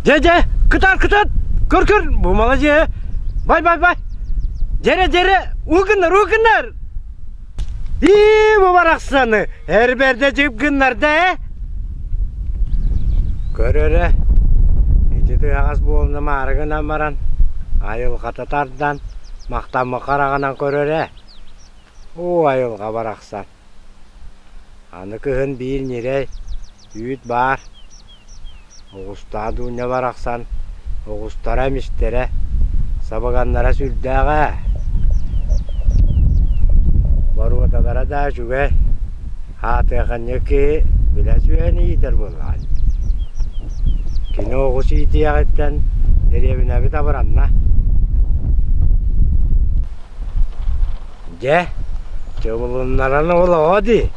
Дьэ, дьэ, кытаат, кытаат, көр, көр, бу маладьыа, бай, бай, бай, дьэрэ, дьэрэ, уу гыннар, уу гыннар. Ии, бу барахсаны, эр бэрдэ дьип гыннарда ээ. Көр эрэ, ити тыаҕас буолна маары гынан баран, айылҕата тардан, махтаммыт хараҕынан көрөр ээ. Оо, айылҕа барахсан. Аны кыһын биир ньирэй, үүт баар. Оҕустаах Дуунньа барахсан оҕустара эмистэрэ, сабыганнара сүрдээх ээ. Боруодалара да үчүгэй, хаатыаханньык киһи билэ сүөһүнү иитэр буоллаҕа дии. Кини оҕус иитиэҕиттэн дэриэбинэбит абыранна. Дьэ, чобулуннаран олоҕо дии,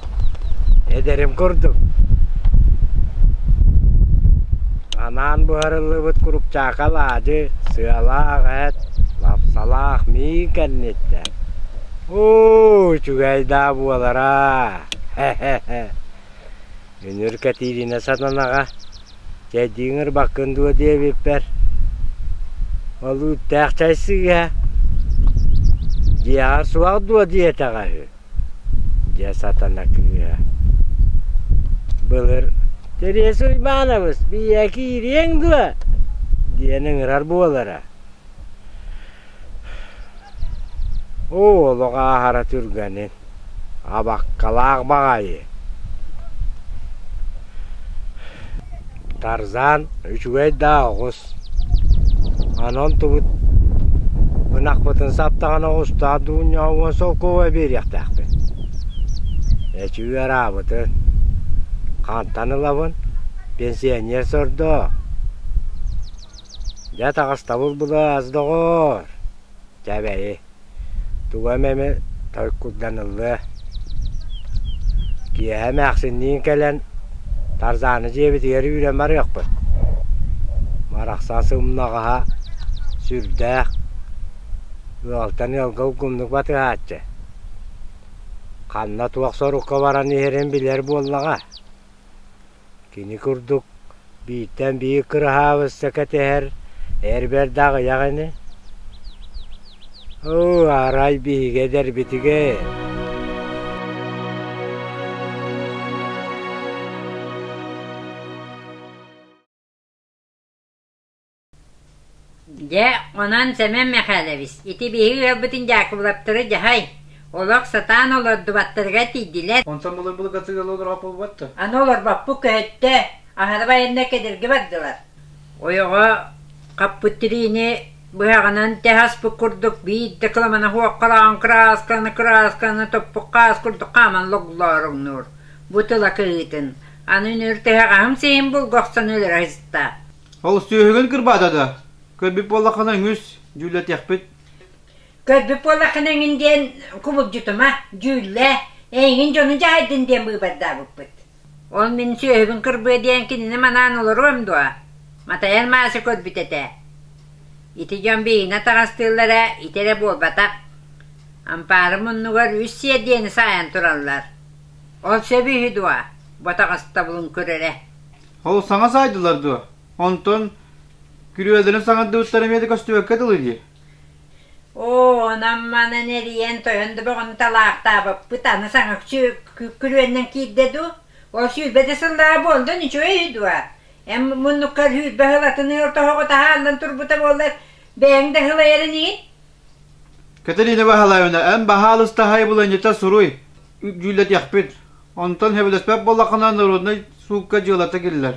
эдэрим курдук. Анаан буһарыллыбыт курупчаакы алаадьы, сыалаах эт, лапсалаах миин кэнниттэн. Уу, үчүгэй даа буолара, хэ-хэ-хэ. Үнүр Кэтииринэ сатанаҕа чэйдии ыҥырбаккын дуо диэбиппэр, ол үүттээх чай сыыһа, дьиэҕэр суох дуо диэтэҕэ үһү, дьэ сатана кыыһа. Былыр Тэриэс Уйбаанабыс биһиэхэ киириэҥ дуо диэн ыҥырар буолара. Оо, олох ааһара түргэнин, абаккалаах баҕайы. Тарзан үчүгэй да оҕус. Онон тубут ынахпытын саптаҕына оҕустаах дуунньаҕа уон солкуобай биэриэхтээхпин. Эчи ыараабытын. Хантан ылабын? Пенсионер сордоо. Дьэ таҕыстабыл былаас, доҕоор, чэ бэйи, тугу эмэ толкуйданыллыа. Киэһэ эмээхсинниин кэлэн Тарзаны дьиэбитигэр үүрэн барыахпыт. Барахсан сымнаҕаһа сүрдээх, ыалтан ыалга улгумнук батыһааччы. Ханна туох сорукка баран иһэрин билэр буоллаҕа. Кини курдук бииртэн биир кыраһаабысса кэтэһэр эр бэрдэ аҕыйах ини. Оо, арай биһиги эдэрбитигэр Дьэ, онон Сэмэн Михайлович, ити биһиги ыалбытын Дьаакыбылаптары дьаһай, олох сатаан олордубаттарыгар тиийдилэр. Онтон былыр-былыргы олорбот буолбат да? Аны олорбоппут көһүттэ, аһара байанна кэдирги бардылар. Ойоҕо хаппыт тириини быһаҕынан тэһэ аспыт курдук биир да кыламана суоххалаан кыраасканы кыраасканы топпут хаас курдук хааман логлооруҥнуур. Бу тыла кыһыытын. Аны үнүр тыһаҕаһым сиһин булгу охсон өлөрө сыста. Ол сүөһүгүн кырбаата да, көрбүт буоллаххына үҥүс, дьүүллэтиэхпит. Көрбүт буоллаххына эҥин диэн кубулдьутума, дьүүллээ, эйигин дьону дьаһайдын диэн быыбардаабыппыт. Ол мин сүөһүбүн кырбыа диэн кинини манаан олоруом дуо? Матайар Мааса көрбүт этэ. Ити дьон биһигини атаҕастыыллара ити эрэ буолбатах. Ампаары муннугар үс сиэрдийэни саайан тураллар. Ол сөп үһү дуо? Бу атаҕастабылын көрөрө. Ол саҥа саайдылар дуо? Онтон күрүөлэрин саҥардыбыттара эмиэ да көстүбэккэ дылы дии. Оо, онон-манан эрийэн тойон да бөҕөнү талаахтаабыппыт аны саҥа күрүөннэн киирдэ дуу? Ол 20 да сыллааҕы буоллун үчүгэй үһү дуо? Эн муннуккар 20 сыл атын ыал тоһоҕо таһааллан турбута буоллар, бэйэҥ да сылайар инигин? Катерина Баһылаевна, эн баһаалыста хайбыланньыта суруй, дьүүллэтиэхпит. Онтон сөбүлэспэт буоллаххына народнай суукка дьыалата киллэр.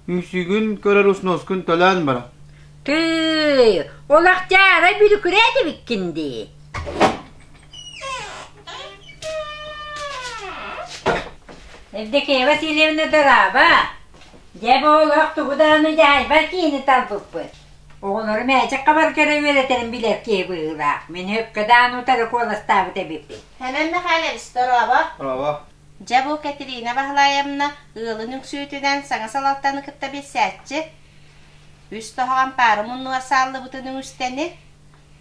Үҥсүүгүн көрөр усунуоскун төлөөн бара. Тыый, олох дьаарай бүлүкүрээт эбиккин дии. Евдокия Васильевна дорообо. Дьэ бу олох тугу даҕаны дьаһайбат киһини талбыппыт. Оҕолору мээчик хабар көрө үөрэтэрин билэр киһи быһыылаах. Мин сөпкө даҕаны утары куоластаабыт эбиппин. Сэмэн Михайлович, дорообо. Дорообо. Дьэ бу Катерина Баһылаевна ыалын үҥсүүтүнэн саҥа салалтаны кытта билсээччи. Үс тоһоҕо ампаары муннугар сааллыбытын үҥүстэни.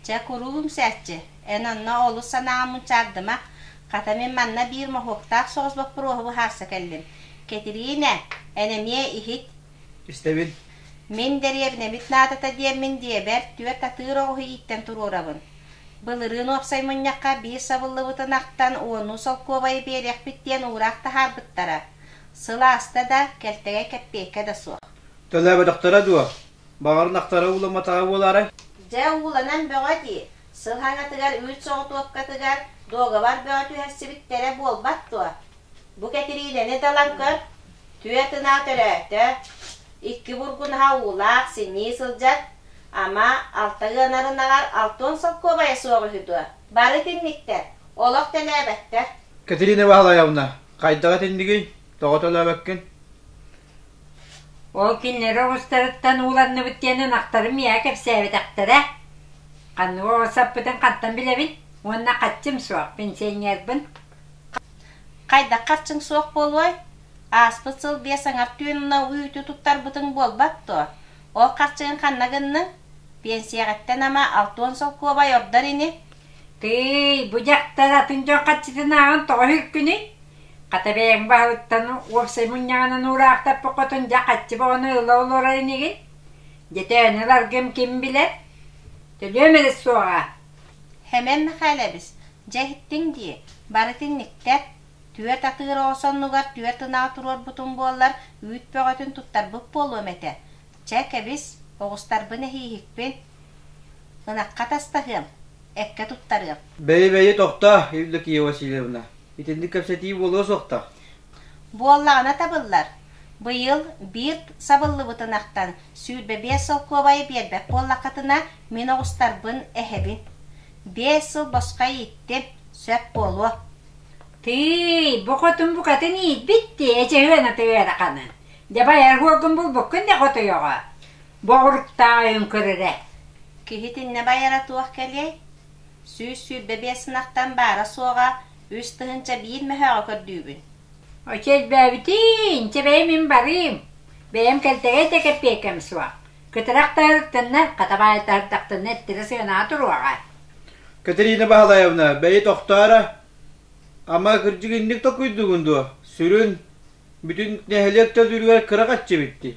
Чэ, куруук үҥсээччи, эн онно олус санааҕын мунчаардыма. Хата мин манна биир моһуоктаах соҕус боппуруоһу быһаарса кэллим. Кэтириинэ, эн эмиэ иһит. Истэбин. Мин дэриэбинэбит наадата диэммин дьиэбэр түөрт атыыр оҕуһу ииттэн туруорабын. Былырыын уопсай мунньахха биир сабыллыбытын ахтан уоннуу солкуобайы биэриэхпит диэн уураах таһаарбыттара. Сыл ааста да, кэлтэгэй кэппиэйкэ да суох. Төлөөбөтөхтөрө дуо? Баҕар ынахтара ууламматаҕа буолаарай? Дьэ ууланан бөҕө дии. Сыл хаҥатыгар үүт соҕотуопкатыгар дуогабар бөҕө түһэрсибиттэрэ буолбат дуо? Бу Кэтириинэни талан көр, түөрт ынах төрөөтө, икки бургунаһа уулаах, синньии сылдьар, ама, алта ыанар ынаҕар алтыан солкуобайа суох үһү дуо? Бары итинниктэр, олох төлөөбөттөр. Катерина Баһылаевна, хайдах итиннигий? Тоҕо төлөөбөккүн? Ол кинилэри оҕустарыттан ууланныбыт диэн ынахтарым миэхэ кэпсээбэтэхтэрэ. Ханнык оҕо саппытын хантан билэбин уонна хаччым суох, пенсионербын. Хайдах харчыҥ суох буолуой? Ааспыт сыл биэс аҥар түүн үүтү туттарбытыҥ буолбат дуо? Ол харчыгын ханна гынныҥ? Пенсияҕыттан ама 60 солкуобай ордор ини? Тыый, бу дьахтар атын дьон харчытын ааҕан тоҕо үһүккүнүй? Хата бэйэҥ баһылыктан уопсай мунньаҕынан уураахтаппыккытын дьэ хаччы бөҕөнү ыла олорор инигин? Дьэ төһөнү ыларгын ким билэр? Төлүөм эрэ суоҕа. Хэмэн Михайлович, дьэ иһиттиҥ дии, бары итинниктэр. Түөрт атыыр оҕо соннугар түөрт ынаҕы туруорбутум буоллар, үүт бөҕөтүн туттарбыт буолуом этэ. Чэ, кэбис, оҕустарбын эһииһикпин. Ынахха тастаһыам, эккэ туттарыам. Бэйи-бэйи тохтоо, Евдокия Васильевна. Итинник кэпсэтии буолуо суохтаах. Буоллаҕына табыллар. Быйыл биир сабыллыбыт ынахтан 25 солкуобайы биэрбэт буоллаххытына, мин оҕустарбын эһэбин. Биэс сыл босхо ииттим, сөп буолуо. Тыый, бу хотун букатын иирбит дии, эчэһүөн атыыраханын. Дьэ байар уолгун булбуккун да хотуйоҕо. Боҕуруктаах өйүн көрөрө. Киһи итиннэ байара туох кэлиэй? 125 ынахтан баара-суоҕа 31 мөһөөҕү көрдүүбүн. Оччо элбээбитин, чэ бэйэм мин барыым. Бэйэм кэлтэгэй да кэппиэкэм суох. Кытарах таһыртынна, хатабаайтаһырдахтынна эттэрэ сыанаҕа туруоҕа. Катерина Баһылаевна, бэйи тохтоо эрэ. Ама кырдьык инник токуйдугун дуо? Сүрүн, бүтүн нэһилиэк төлүүрүгэр кыра хаччы эбит дии.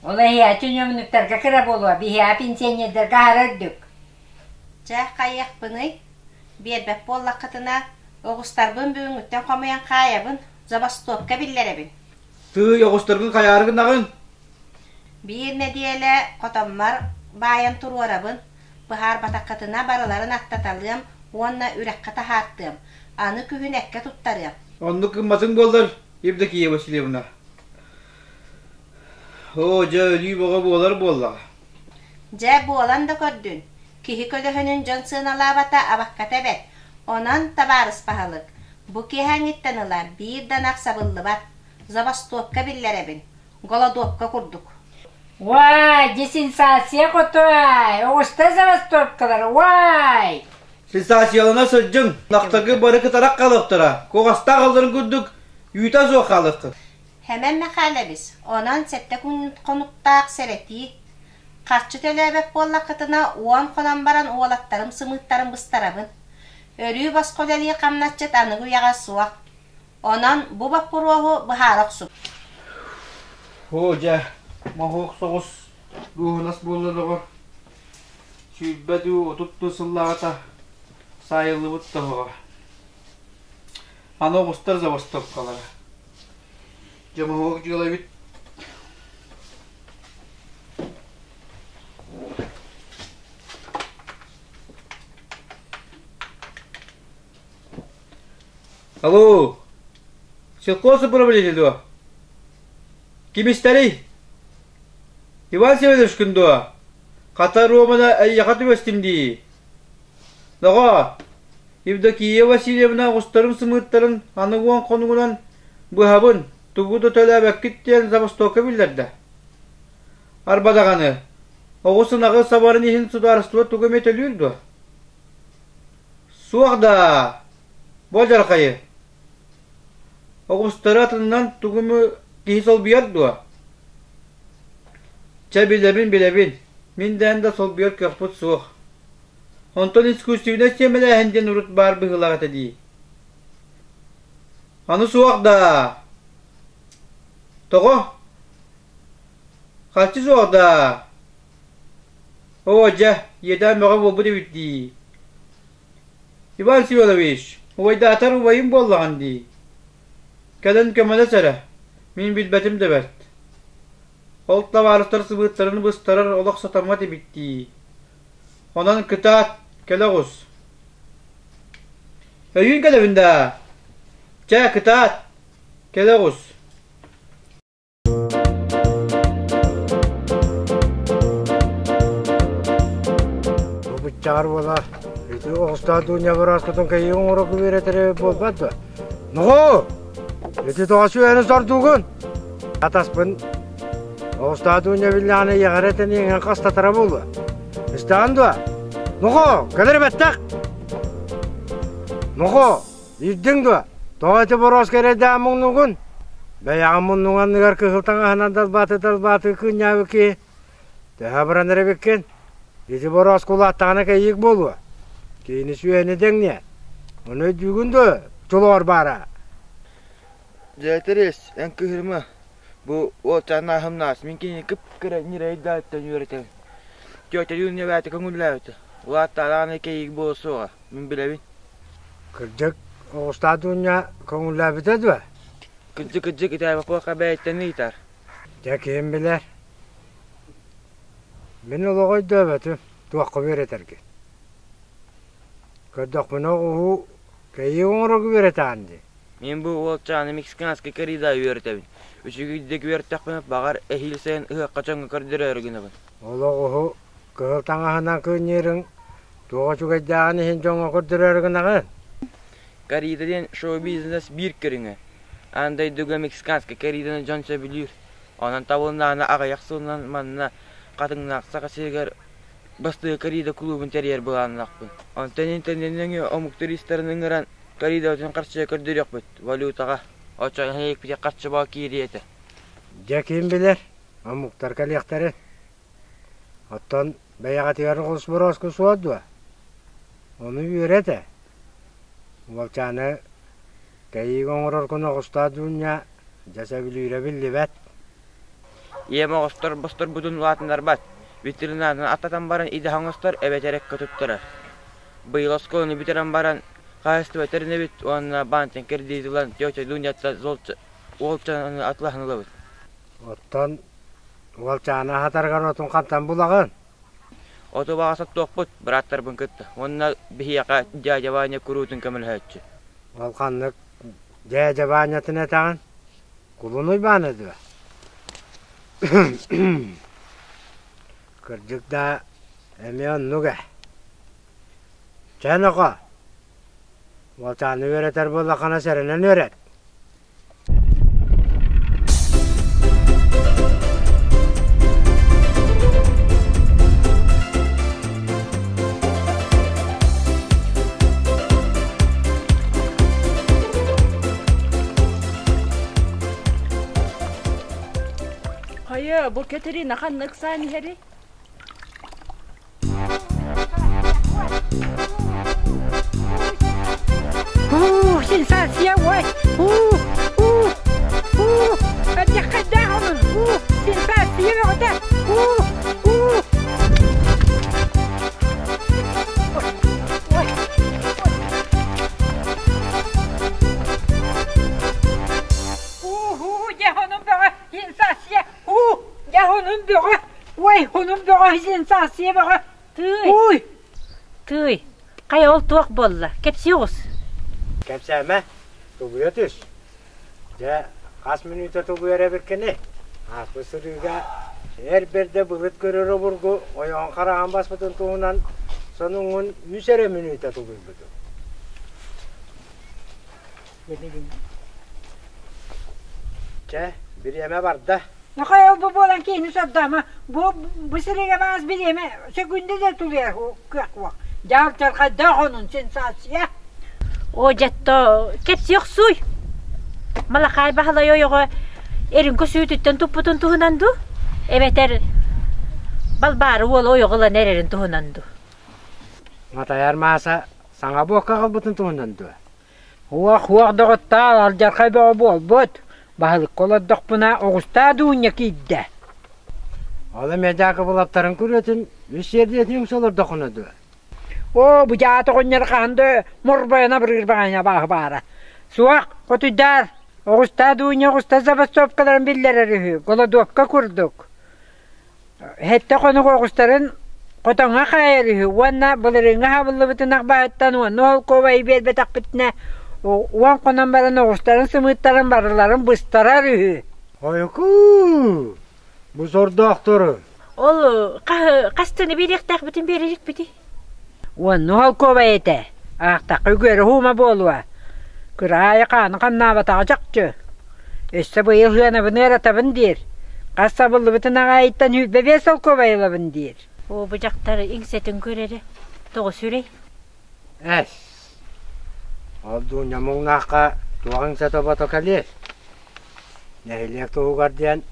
Ол эһиэхэ ньөмнүктэргэ кыра буолуо, биһиэхэ пенсионердарга аһара үрдүк. Чэ, хайыахпыный? Биэрбэт буоллаххытына, оҕустарбын бүгүҥҥүттэн хомуйан хаайабын, забастовка биллэрэбин. Тыый, оҕустаргын хайаары гынаҕын? Биир нэдиэлэ хотоммор баайан туруорабын, быһаарбатаххытына барыларын аттаталыам уонна үрэххэ таһаартыам, аны күһүн эккэ туттарыам. Оннук гымматыҥ буоллар, Евдокия Васильевна. Оо, дьэ, өлүү бөҕө буолар буоллаҕа. Дьэ, буолан да көрдүн. Киһи көлөһүнүн дьон сыаналаабата абакката эбэт. Онон, табаарыс баһылык, бу киэһээҥҥиттэн ыла биир да ынах сабыллыбат. Забастовка биллэрэбин. Голодовка курдук. Уай, дьэ сенсация хотуай! Оҕуста забастовкалар, уай! Сенсациялана сылдьыҥ, ынахтаргы бары кытарах хаалыахтара, куоҕастаах алларын курдук үүтэ суох хаалыаххыт. Хэмэн Мэхээлэбис, онон сэттэ күн хонуктаах сэрэтии. Харчы төлөөбөт буоллаххытына, уон хонон баран уолаттарым сымыыттарын быстарабын. Өрүү босхо үлэлиир хамначчыт аныгы үйэҕэ суох. Онон бу боппуруоһу быһаара охсуҥ. Оо дьэ, моһуок соҕус дуоһунас буолла доҕор. 20 дуу, 30 дуу сыллааҕыта саайыллыбыт тоһоҕо. Аны оҕустар забастовкалара. Дьэ моһуок дьыала эбит. Алло, сельхоз управление дуо? Ким истэрий? Иван Семеновичкын дуо? Хата Романа эйиэхэ түбэстим дии. Доҕоор, Евдокия Васильевна оҕустарын сымыыттарын аны уон хонугунан быһабын, тугу да төлөөбөккүт диэн забастовка биллэрдэ. Арба даҕаны, оҕус ынаҕы сабарын иһин судаарыстыба тугу эмэ төлүүр дуо? Суох даа, бу алдьархайы. Оҕустары атынынан тугу эмэ киһи солбуйар дуо? Чэ, билэбин, билэбин, мин дээн да солбуйар кыахпыт суох. Онтон искусственнай сиэмэлээһин диэн урут баар быһыылаах этэ дии. Аны суох даа. Тоҕо? Харчы суох даа? Оо дьэ, иэдээн бөҕө буолбут эбит дии. Иван Семенович, убайдаатар убайым буоллаҕын дии. Кэлэн көмөлөс эрэ, мин билбэтим да бэрт. Ол табаарыстар сыбыыттарын быстарар олох сатаммат эбит дии. Онон кытаат, кэлэ оҕус. Өйүүн кэлэбин даа? Чэ, кытаат, кэлэ оҕус. Бу быччаҕар буола ити оҕустаах Дуня бырааскытын кэйии оҥоро үөрэтэрэ буолбат дуо? Нохоо! Ити тоҕо сүөһүнү сордуугун? Атаспын оҕустаах Дуня биллэҕинэ ийэҕэр этэн иэҥэн хастатара буолуо. Истэҕин дуо? Нохоо, кэлэр бэттэх! Нохоо, Иирдиҥ дуо? Тоҕо ити боруоска эрэйдээх муҥнугун? Бэйэҕин муннуҥ анныгар кыһыл таҥаһынан далбаатыы-далбаатыы кыынньаабыт киһи төһө абыранар эбиккин? Ити боруоска улааттаҕына кэйиик буолуо. Киһини сүөһүнү дэҥниэ. Ону өйдүүгүн дуо, чулоор баара? Дьэ, Тэрээс, эн кыыһырыма. Бу уолчаан ааһымнаас, мин кинини кып-кыра ньирэйдээттэн үөрэтэбин. Тетя Юня бэйэтэ көҥүллээбитэ. Улааттаҕына кэйиик буолуо суоҕа, мин билэбин. Кырдьык, оҕустаах Дуунньа көҥүллээбитэ дуо? Кырдьык, кырдьык, итээбэккэ бэйэттэн ыйытар. Дьэ, ким билэр. Мин олоҕу өйдөөбөтүм, туохха үөрэтэргин. Көрдөхпүнэ оҕуһу кэйии оҥорорго үөрэтэҕин дии. Мин бу уолчааны мексиканскай коррида үөрэтэбин. Үчүгэйдик үөртэхпинэ, баҕар, эһиил сайын ыһыахха дьоҥҥо көрдөрөөрү гынабын. Ол оҕуһу Кыһыл таҥаһынан кыынньыырыҥ туох үчүгэйдээҕин иһин дьоҥҥо көрдөрөөрү гынаҕын? Коррида диэн шоу-бизнес биир көрүҥэ. Аан дойдуга мексиканскай корриданы дьон сөбүлүүр. Онон табылыннаҕына аҕыйах сылынан манна Хатыҥнаах Саха сиригэр бастакы коррида кулуубун тэрийэр былааннаахпын. Онтон интернет нөҥүө омук туристарын ыҥыран корридабытын харчыга көрдөрүөхпүт, валютаҕа. Оччоҕо нэһилиэкпитигэр харчы бөҕө киириэ этэ. Дьэ ким билэр, омуктар кэлиэхтэрин. Оттон бэйэҕитигэр оҕус борооску суох дуо? Ону үөрэ этэ. Уолчааны кэйиик оҥороргун оҕустаах Дуунньа дьэ сөбүлүүрэ биллибэт. Ийэм оҕустар босторбутун улаатыннарбат, ветеринарынан аттатан баран идэһэ оҥостор эбэтэр эккэ туттарар. Быйыл оскуоланы бүтэрэн баран хаһаайыстыба тэринэбит уонна баантан кредит ылан тетя Дуняттан уолчааны атылаһан ылабыт. Оттон Уолчааны аһатаргар отун хантан булаҕын? Оту баҕас оттуохпут, бырааттарбын кытта. Уонна биһиэхэ дядя Ваня куруутун көмөлөһөөччү. Ол ханнык дядя Ванятын этэҕин? Кулун Уйбаана дуо? Кырдьык да, эмиэ оннук ээ. Чэ, нохоо, уолчааны үөрэтэр буоллаххына сэрэнэн үөрэт. Хайа, бу Катерина ханна ыксаан иһэрий? Уу, сенсация, ой! Уу, уу, уу, хайдаах онун? Уу, сенсация бөҕөтө! Уу, уу! Ой, уу, дьэ онун бөҕө, сенсация! Уу, дьэ онун бөҕө! Ой, онун бөҕө, сенсация бөҕө! Тыый! Ууй! Тыый! Хайа ол туох буолла? Кэпсии оҕус. Кэпсээмэ, тулуйа түс. Дьэ, хас мүнүүтэ тулуйар эбиккиний? Ааспыт сырыыга эр бэрдэ былыт көрөр обургу ойоҕун хараҕын баспытын туһунан сонуҥҥун үс эрэ мүнүүтэ тулуйбутум. Чэ, бириэмэ барда. Нохой ол-бу буолан киһини сордоомо, бу бу сиригэ баҕас бириэмэ сөкүүндэ да тулуйар кыах суох. Дьаал-чархайдаах онун сенсация. О, дьэтто, кэпсии охсууй. Малахай Баһылай ойоҕо эриҥкэ сүүтүттэн туппутун туһунан дуу? Эбэтэр Балбаары уол ойоҕо ылан эрэрин туһунан дуу? Матайар Мааса саҥа буокка аҕалбытын туһунан дуо? Уох-уох доҕоттоор, алдьархай бөҕө буолбут. Баһылыкка олордохпуна оҕустаа дуунньа киирдэ. Ол эмиэ Дьаакыбылаптарын күрүөтүн үс сиэрдийэтин үҥсэ олордоххуна дуо? Оо, бу дьаат оҕонньор хаһан да морбойон абырыыр баҕайы абааһы баара. Суох, хотуйдаар, оҕустаа Дуня оҕуста забастовкаларын биллэрэр үһү, голодовка курдук. Сэттэ хонук оҕустарын хотоҥҥо хаайар үһү уонна былырыыҥҥы хабыллыбыт ынах баһыттан уонна холкуобайы биэрбэтэхпитинэ уон хонон баран оҕустарын сымыыттарын барыларын быстарар үһү. Ойукуу! Бу сордоохтору! Ол хастыны биэриэхтээхпитин биэрэрикпитий? Уонна холкуобай этэ. Аахтахха үгүөрү һуума буолуо. Кыраайы хааны хамнаабатаҕа чахчы. Өссө быйыл сыанабын ыаратабын диир. Хас сабыллыбытын аҕайыттан 25 солкуобай ылабын диир. Оо, бу дьахтар иҥсэтин көр эрэ. Тоҕо сүрэй? Эс, ол Дуня муҥнаахха туох иҥсэ тобото кэлиэй? Нэһилиэк туһугар диэн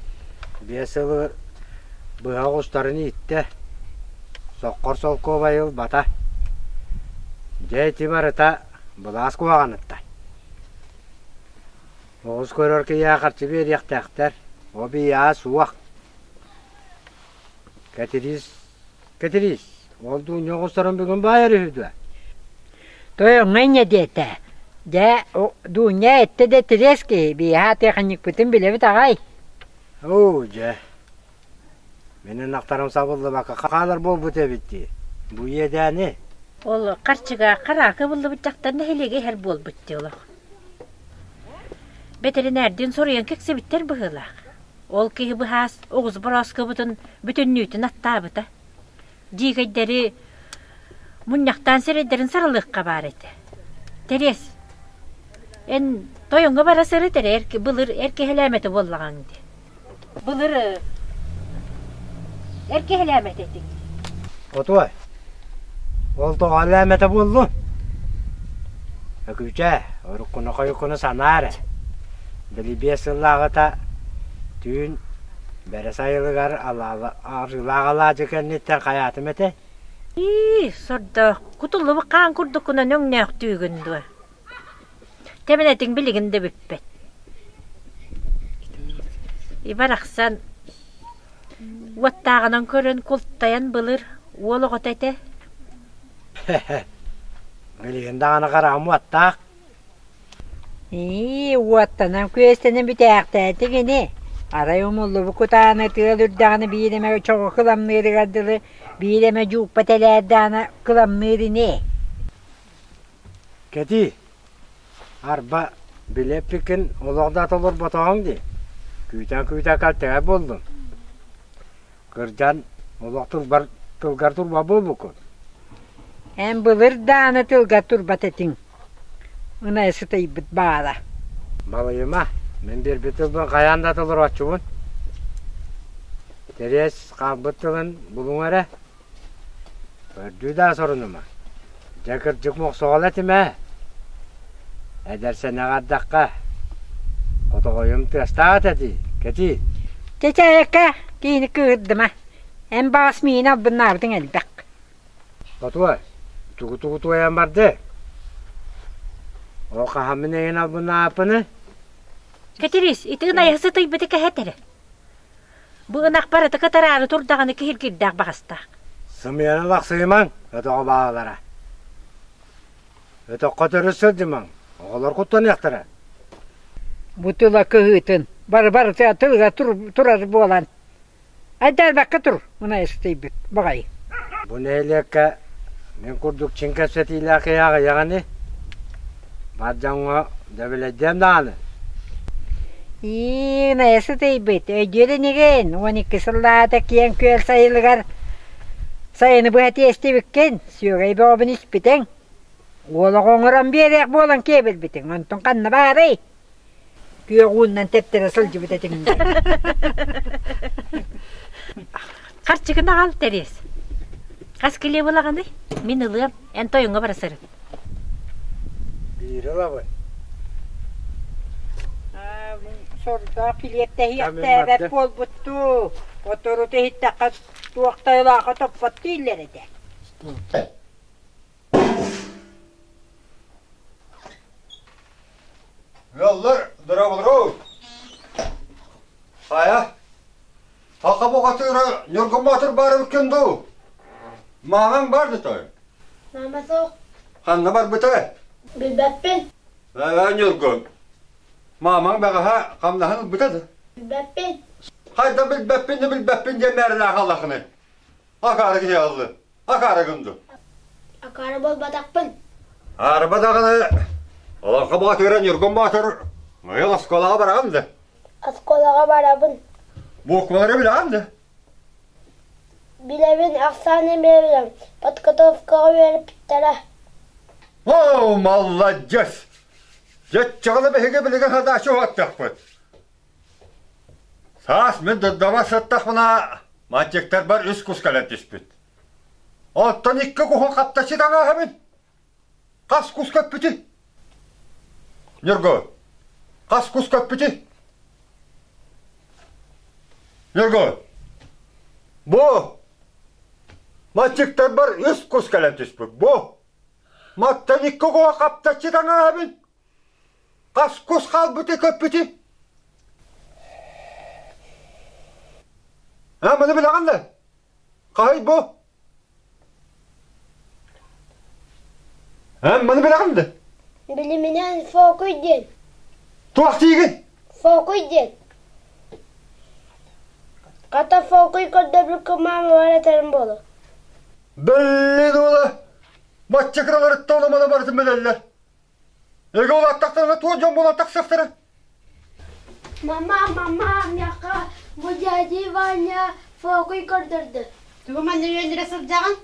5 сылы быһа оҕустарын ииттэ, соххор солкуобай ылбата. Дьэ ити барыта былаас куһаҕаныттан. Оҕус көрөр киһиэхэ харчы биэриэхтээхтэр, ол биһиэхэ суох. Кэтириис, Кэтириис, ол Дуунньа оҕустарын бүгүн баайар үһү дуо? Тойоҥҥо инньэ диэтэ. Дьэ, Дуунньа эттэ да тириэс киһи, биһиэхэ тиэхиньикпитин билэбит аҕай. Оо, дьэ, мин ынахтарым сабыллыбакка хаалар буолбут эбит дии. Бу иэдээни. Ол харчыга хараакы ылыллыбыт дьахтар нэһилиэгэ иһэр буолбут дии олох. Бэтэринээрдиин соруйан киксибиттэр быһыылаах. Ол киһи быһаас оҕус борооскобутун бүтүннүүтүн аттаабыта. Дьиикэйдэри мунньахтаан сирэйдэрин саралыахха баар этэ. Тэриэс, эн тойоҥҥо бара сырыт эрэ былыр эр киһилээмэтэ буоллаҕаҥ дии. Былыр эр киһилээмэтэ этиҥ. Отуой, ол тоҕо элээмэтэ буоллун? Өкүүчээ, уруккуну-хойуккуну санаа эрэ. Били 5 сыллааҕыта түүн Бэрэ сайылыгар арыылаах алаадьы кэнниттэн хайаатым этэй? Ии, сордоох, кутуллубут хаан курдуккунан өҥнөөхтүүгүн дуо? Тэбэнэтиҥ билигин да бүппэт. Барахсан уоттааҕынан көрөн култайан былыр уол оҕото этэ. Билигин даҕаны хараҕым уоттаах. Ии, уоттанан күөстэнэн бүтээхтээтиҥ ини. Арай умуллубут кутааны тыал үрдэҕинэ биир эмэ чоҕу кыламныырыгар дылы биир эмэ дьууппа тэлээрдэҕинэ кыламныыр ини. Кэтии, арба, били эппиккин олох да толорботоҕуҥ дии. Күүтэн-күүтэн кэлтэҕэй буоллуҥ. Кырдьан олох тылбар тылгар турба буолбуккун. Эн былыр дааны тылгар турбат этиҥ. Ынайа сытыйбыт баара. Балыйыма, мин биэрбит тылбын хайаан да толорооччубун. Тэриэс хаалбыт тылын булуҥ эрэ. Көрдүү да сорунума. Дьэ кырдьык мохсоҕол этим ээ. Эдэр сэнэҕэ ардахха, хотоҕойум тыастаах этэ дии, кэтии. Чэчээйэккэ киһини кыыһырдыма. Эн баҕас миигин албыннаабытыҥ элбэх. Хотуой, тугу-тугу туойан барды? Ол хаһаммын эйин албыннааппыны? Кэтириис, ити ынайа сытыйбыты кэһэтэрэ. Бу ынах барыта кытараары турдаҕына киһиргирдээх баҕастаах. Сымыйаны лахсыйымаҥ, өтөҕө баалара. Өтөххө төрүт сылдьымаҥ, оҕолор куттаныахтара. Бу тыла кыһыытын бары барыта тылга турар буолан айдаарбакка тур мына сытыйбыт баҕайы. Бу нэһилиэккэ мин курдук чиҥ кэпсэтиилээх киһи аҕыйах ини. Бар дьоҥҥо дэбилэйдиэм даҕаны. Ии, найа сытыйбыт, өйдүөр инигин, 12 сыллаата киэҥ күөл сайылыгар сайыны быһа тиэстибиккин, сүөгэй бөҕөбүн испитиҥ. Уол оҕо оҥорон биэриэх буолан киэбирбитиҥ, онтон ханна баарый? Күөх ууннан тэптэрэ сылдьыбыт этиҥ Харчыгын аҕал, Тэриэс. Хас килиэ булаҕыный? Мин ылыам, эн тойоҥҥо бара сырыт. Биири ылабын. Сордоох килиэптэһиэхтээбэт буолбуттуу. Оторута иһиттэххэ туох тайылааха топпот дииллэр этэ. Ыаллар, дорооболору! Хайа, халха бухатыыра Ньургун Боотур баар эбиккин дуу? Маамаҥ бар да той? Маама суох. Ханна барбытай? Билбэппин. Ээ, Ньургун, маамаҥ бэҕэһээ хамнаһын ылбыта да? Билбэппин. Хайда билбэппин да билбэппин диэн мээрилээх аллахыный? Акаары киһи аллы. Акаары гынды. Акаары буолбатахпын. Арба даҕаны Олоҥхо Боотура Ньургун Боотур быйыл оскуолаҕа бараҕын да? Оскуолаҕа барабын. Буквалары билэҕин да? Билэбин, ахсаан эмиэ билэм. Подготовкаҕа үөрэппиттэрэ. О, молодец! Дьэччэҕинэ биһиги билигин задача уһаттахпыт. Саас мин дурдаба сыттахпына, мальчиктарбар үс кус кэлэн түспүт. Оттон икки куһун хаптаччы таҥааһабын. Хас кус көппүтүй? Ньургу, хас кус көппүтүй? Ньургу, бу мальчиктарбар үс кус кэлэн түспүт. Бу маттан икки куһу хаптаччы таҥааһабын. Хас кус хаалбыты көппүтүй? А, маны билэҕин да? Хаһый бу? Эн маны билэҕин да? Билиминэн фокуй диэн. Туох диигин? Фокуй диэн. Хата фокуй көрдөбүлкэ маама бар этэрим буолуо. Биллин уола, бачча кыраларыттан омана барытын билэллэр. Эгэ улааттахтарына туох дьон буолан тахсыахтара? Мама, мама, миэхэ бу дядя Ваня фокуй көрдөрдө. Тугу манна үөннүрэ сылдьаҕын?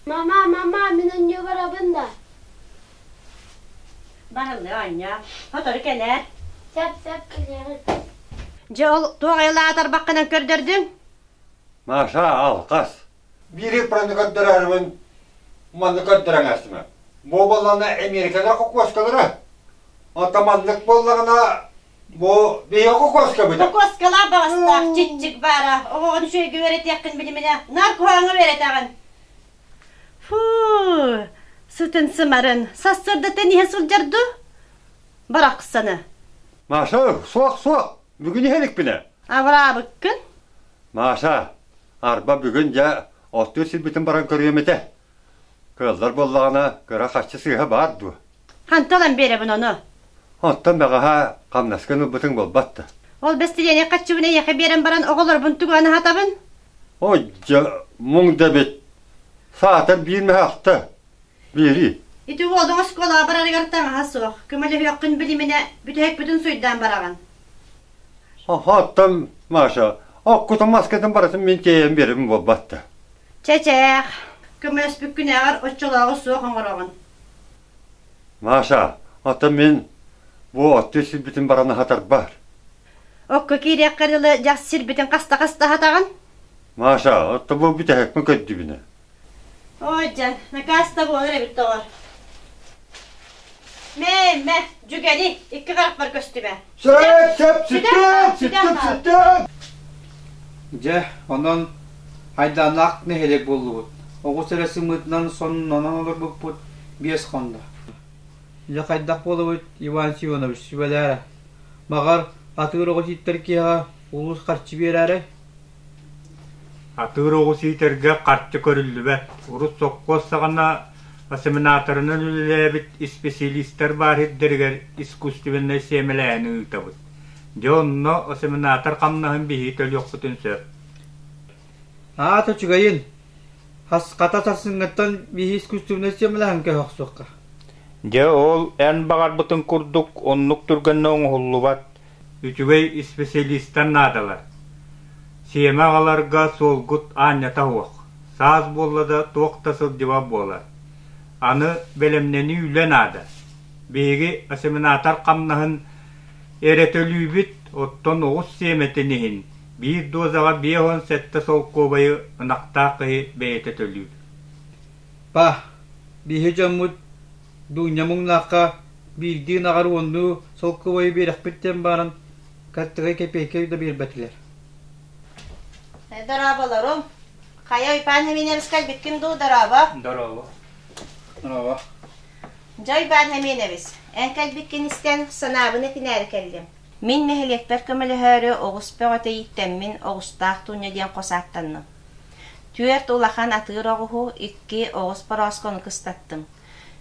Мама, мама, мин онньуу барабын да. Барыллыы оонньоо. Сотору кэлээр. Сөп, сөп кэлиэҕим. Дьэ ол туох айылаатарбаххынан көрдөрдүҥ? Маша, алҕас. Биири праны көрдөрөрбүн манны көрдөрөн астыма. Бу буоллаҕына Америкалар кокуоскалара. Оттон маннык буоллаҕына бу биһиги кокуоскабыт. Кокуоскалаах баҕастаах чиччик баара. Оҕоҕун үчүгэйгэ үөрэтиэххин билиминэ, наар куһаҕаҥҥа үөрэтэҕин. Фу, сытын сымарын, сарсыардаттан иһэ сылдьар дуу? Барахсаны. Маша, суох, суох, бүгүн иһэ иликпинэ. Абыраабыккын? Маша, Арба бүгүн дьэ оттуур сирбитин баран көрүөм этэ. Кыаллар буоллаҕына, кыра харчы сыыһа баар дуо? Хантан ылан биэрэбин ону? Оттон бэҕэһээ хамнаскын ылбытыҥ буолбат да. Ол бэстилиэнэй харчыбын эйиэхэ биэрэн баран оҕолорбун тугу аһатабын? Ой, дьэ, муҥ да эбит. Саатар биир мөһөөхтө. Биэрии. Ити уолуҥ оскуолаҕа барарыгар таҥаһа суох, көмөлөһүөххүн билиминэ бүтэһикпитин суйдаан бараҕын. Оттон, Маша, оккутун маскатын барытын мин тиэйэн биэрэбин буолбат да. Чэ-чээх, көмөлөспүккүнээҕэр оччолооҕу суох оҥороҕун. Маша, оттон мин бу оттуу сирбитин баран аһатарбар. Окко киириэххэр дылы дьас сирбитин хаста-хаста аһатаҕын? Маша, оттон бу бүтэһикпин көрдүбүнэ. Ой, дьэ, накаас да буолар эбит доҕор. Мэ, мэ, дьүгэни, икки харахпар көстүбэ. Сөп, сөп, сүттүм, сүттүм, сүттүм. Дьэ, онон айдааннаах нэһилиэк буоллубут. Оҕус эрэ сымыытынан соннонон олорбуппут биэс хонно. Дьэ хайдах буолабыт, Иван Семенович, сүбэлээрэ. Баҕар, атыыр оҕус ииттэр киһиэхэ улуус харчы биэрээрэй? Атыыр оҕус иитэргэ харчы көрүллүбэт. Урут сопхуос саҕана осеменаторынан үлэлээбит исписэлиистэр баар сирдэригэр искусственнай сиэмэлээһини ыытабыт. Дьэ онно осеменатор хамнаһын биһиги төлүөхпүтүн сөп. Аата үчүгэйин, хата сарсыҥҥыттан биһи искусственнай сиэмэлээһин көһө охсуохха. Дьэ ол эн баҕарбытыҥ курдук оннук түргэнник оҥоһуллубат. Үчүгэй исписэлиистэр наадалар. Сиэмэ аҕаларга суолгут аанньата суох, саас буолла да туох да сылдьыбат буолар. Аны бэлэмнэнии үлэ наада. Биһиги осеменатор хамнаһын эрэ төлүүбүт, оттон оҕус сиэмэтин иһин биир дозаҕа 57 солкуобайы ынахтаах киһи бэйэтэ төлүүр. Па, биһи дьоммут Дуунньа муҥнаахха биирдии ынаҕар уоннуу солкуобайы биэрэхпит диэн баран, каттыгай кэпиэйкэ да биэрбэтилэр. Дорооболорум. Хайа Уйбаан Хэмиэнэбис кэлбиккин дуу, дорообо? Дорообо. Мин нэһилиэкпэр көмөлөһөөрү оҕус бөҕөтө ииттэммин Оҕустаах Туунньа диэн хос ааттанным. Түөрт улахан атыыр оҕуһу, икки оҕус борооскону кыстаттым.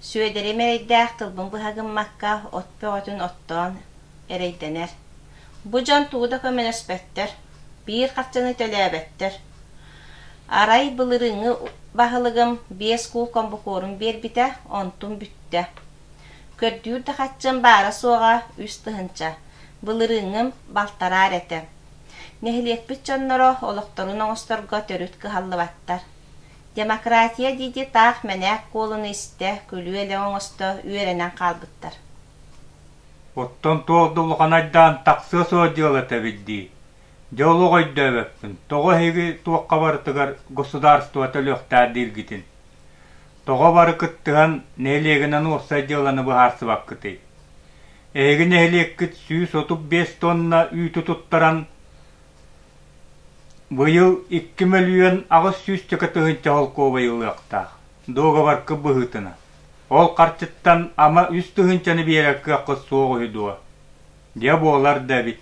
Сүөдэрим эрэйдээх тылбын быһа гыммакка от бөҕөтүн оттоон эрэйдэнэр. Бу дьон тугу да көмөлөспөттөр, биир харчыны төлөөбөттөр. Арай былырыыҥҥы баһылыгым биэс куул комбукуорун биэрбитэ, онтум бүттэ. Көрдүүр да хаччым баара-суоҕа үс тыһыынча, былырыыҥҥым балтараа эрэ этэ. Нэһилиэкпит дьонноро олохторун оҥосторго төрүт кыһаллыбаттар. Демократия дии-дии таах мэнээк куолуну истэ, күлүү-элэк оҥосто үөрэнэн хаалбыттар. Оттон туох да улахан айдаан тахсыа суох дьыалата эбит дии. Дьэ олох өйдөөбөппүн, тоҕо эһиги туохха барытыгар государство төлүөхтээх дииргитин. Тоҕо бары кыттыһан нэһилиэгинэн уопсай дьыаланы быһаарсыбаккытый? Эһиги нэһилиэккит 135 тонна үүтү туттаран быйыл 2 800 тыһыынча холкуобай ылыахтаах, дуогабаркы быһыытынан. Ол харчыттан ама үс тыһыынчаны биэрэр кыаххыт суох үһү дуо? Дьэ буолар да эбит.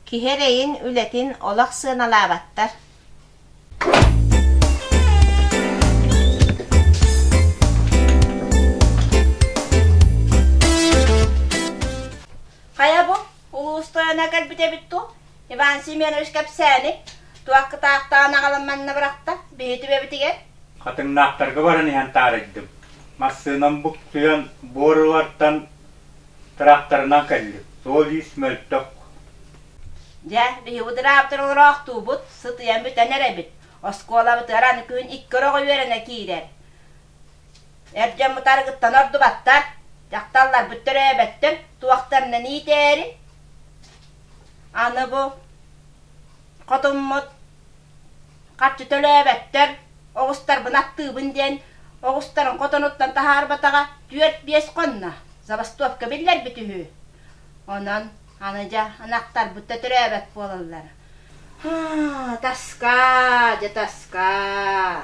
Киһи эрэйин, үлэтин олох сыаналаабаттар. Хайа бу, улуус тойоно кэлбит эбит дуу? Иван Семенович кэпсээни, туох кытаахтаан аҕалан манна бырахта, биһи түбэбитигэр? Хатыҥнаахтарга баран иһэн таарыйдым. Массыынам буктуйан буор ылартан тракторынан кэллим. Суол-иис мөлтөх. Дьэ, биһи удураабытын олороохтуубут, сытыйан бүтэн эрэбит. Оскуолабытыгар аны күн икки ороҕо үөрэнэ киирэр. Эр дьоммут арыгыттан ордубаттар, дьахталларбыт төрөөбөттөр, туохтарынан иитээри. Аны бу хотуммут харчы төлөөбөттөр, оҕустарбын аттыыбын диэн оҕустарын хотонуттан таһаарбатаҕа түөрт-биэс хонно, забастовка биллэрбит үһү. Онон аны дьэ ынахтарбыт да төрөөбөт буолаллар. Тоска, дьэ тоска.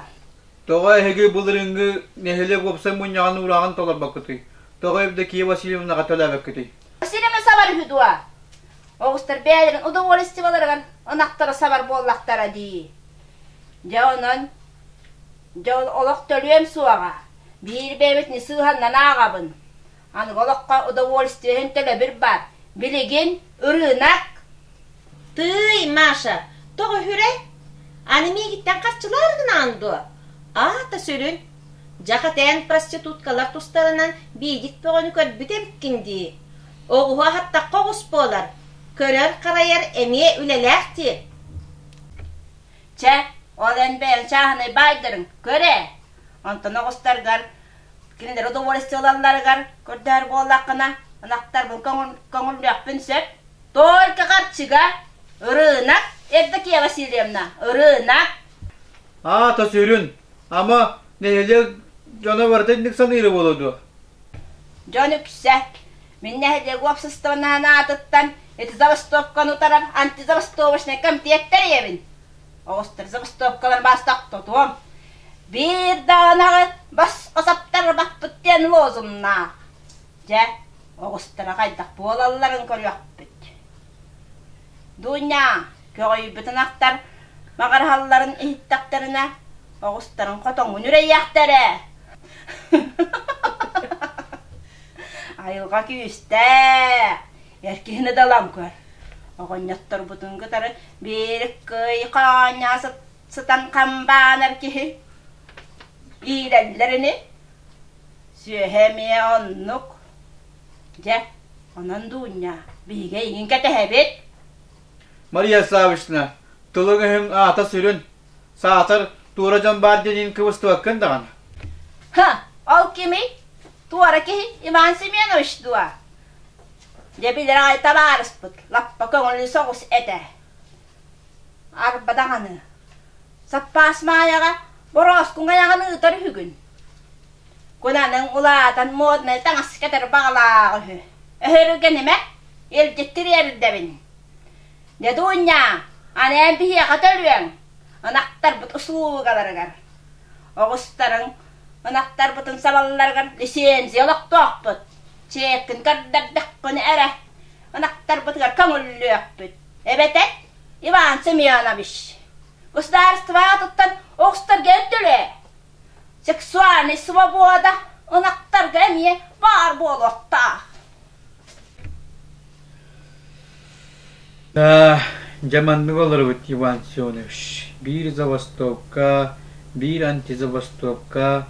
Тоҕо эһиги былырыыҥҥы нэһилиэк уопсай мунньаҕын уурааҕын толорбоккутуй? Тоҕо Евдокия Васильевнаҕа төлөөбөккүтүй? Сирэми сабар үһү дуо? Оҕустар бэйэлэрин удовольствиеларыгар ынахтары сабар буоллахтара дии. Дьэ онон, дьэ олох төлүөм суоҕа. Биир бэйэбит не сыыһаннан ааҕабын. Аныгы олоххо удовольствие иһин төлөбүр баар. Билигин ырыынак. Тыый, Маша, тоҕо үһүрэй? Аны миигиттэн харчылаары гынаҕын дуо? Аата сүрүн. Дьахатээн проституткалар тустарынан биидик бөҕөнү көрбүт эбиккин дии. Оҕуһу аһаттахха оҕус буолар, көрөр-харайар эмиэ үлэлээх дии. Чэ, ол эн бэйэҥ чааһынай баайдарыҥ, көр ээ. Онтон оҕустаргар кинилэри удовольствие ылалларыгар көрдөһөр буоллаххына, ынахтарбын көҥүллүөхпүн сөп. Только харчыга, ырыынак, Евдокия Васильевна, ырыынак. Аата сүрүн, ама нэһилиэк дьоно барыта инник саныыра буолуо дуо? Дьон үксэ мин нэһилиэк уопсастыбаннаһын аатыттан ити забастовканы утарар антизабастовочнай комитет тэрийэбин. Оҕустар забастовкалар бастохтотуом. Биир даҕаны босхо саптарбаппыт диэн лозуннаах. Дьэ, оҕустара хайдах буолалларын көрүөхпүт. Дуня, көҕүйбүт ынахтар маҕараһалларын иһиттэхтэринэ, оҕустарын хотоҥҥун үрэйиэхтэрэ. Айылҕа күүстээх, эр киһини да ылан көр. Оҕонньотторбутун кытары биир кый хоонньоо сытан хамбаанар киһи иирэллэр ини. Сүөһэ эмиэ оннук. Дьэ, онон Дуунньа, биһиги эйигин кэтэһэбит. Мария Саввична, тылыҥ-өһүҥ аата сүрүн. Саатар, туора дьон баар диэнин кыбыстыбаккын даҕаны. Ха, ол кимий? Туора киһи Иван Семенович дуо? Дьэ билэр аҕай табаарыспыт, лаппа көҥүлү соҕус этэ. Арба даҕаны, саппаас Маайаҕа борооскуҥ айаҕын ыытар үһүгүн. Кунаныҥ улаатан моднай таҥас кэтэр баҕалаах үһү. Өһөрүгэнимэ, илдьит тириэрдэбин. Дьэ Дуунньа, аны эн биһиэхэ төлүөҥ, ынахтарбыт услугаларыгар. Оҕустарыҥ ынахтарбытын сабалларыгар лицензия олохтоохпут. Чиэккин көрдөрдөххүнэ эрэ. ынахтарбытыгар көҥүллүөхпүт. Эбэтэр Иван Семенович, государство аатыттан оҕустарга төлөө. Сексуальнай свобода ынахтарга эмиэ баар буолуохтаах. Да, дьэ маннык олоробут Иван Семенович. Биир забастовка, биир антизабастовка,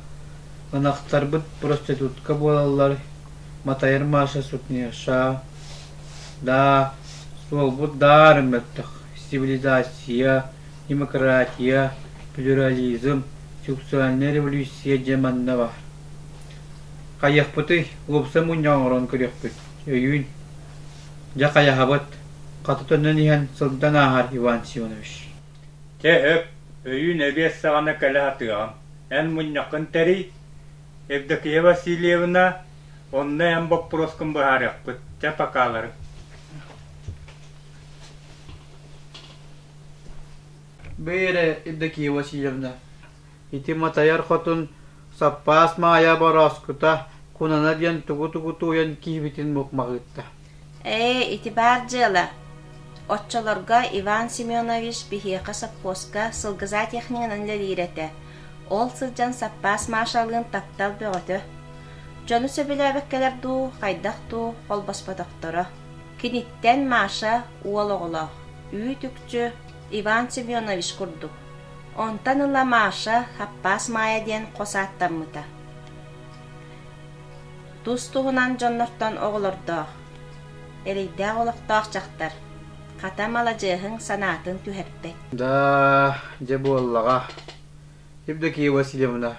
ынахтарбыт проститутка буолаллар, Матайар Маша сутнеша. Да, суолбут даар мөлтөх. Цивилизация, демократия, плюрализм, сексуальная революция дьэ манна баар. Хайыахпытый, уопсай мунньах оҥорон көрүөхпүт, өйүүн. Дьэ хайаһабыт, хата төннөн иһэн сылдан ааһар Иван Семенович. Чэ өп, өйүүн эбиэс саҕана кэлэ сатыаҕым. Эн мунньаххын тэрий, Евдокия Васильевна, онно эн боппуруоскун быһаарыахпыт. Чэ, покалары. Бэй эрэ, Евдокия Васильевна, ити Матайар хотун саппаас Маайа борооскута Кунана диэн тугу-тугу тууйан киһибитин мукмаҕыытта. Ээ, ити баар дьыала. Оччолорго Иван Семенович биһиэхэ сопхуоска сылгыза техниканан үлэлиир этэ. Ол сылдьан саппаас Машалыын таптал бөҕөтө. Дьону сөбүлээбэккэлэр дуу, хайдах дуу холбоспотохторо. Киниттэн Маша уол оҕолоох, үүт-үкчү Иван Семенович курдук. Онтон ыла Маша Хаппаас Маайа диэн хос ааттаммыта. Тус-туһунан дьоннортон оҕолордоох, эрэйдээх олохтоох дьахтар, хата маладьыаһыҥ санаатын түһэрбэт. Да, дьэ буоллаҕа. Евдокия Васильевна,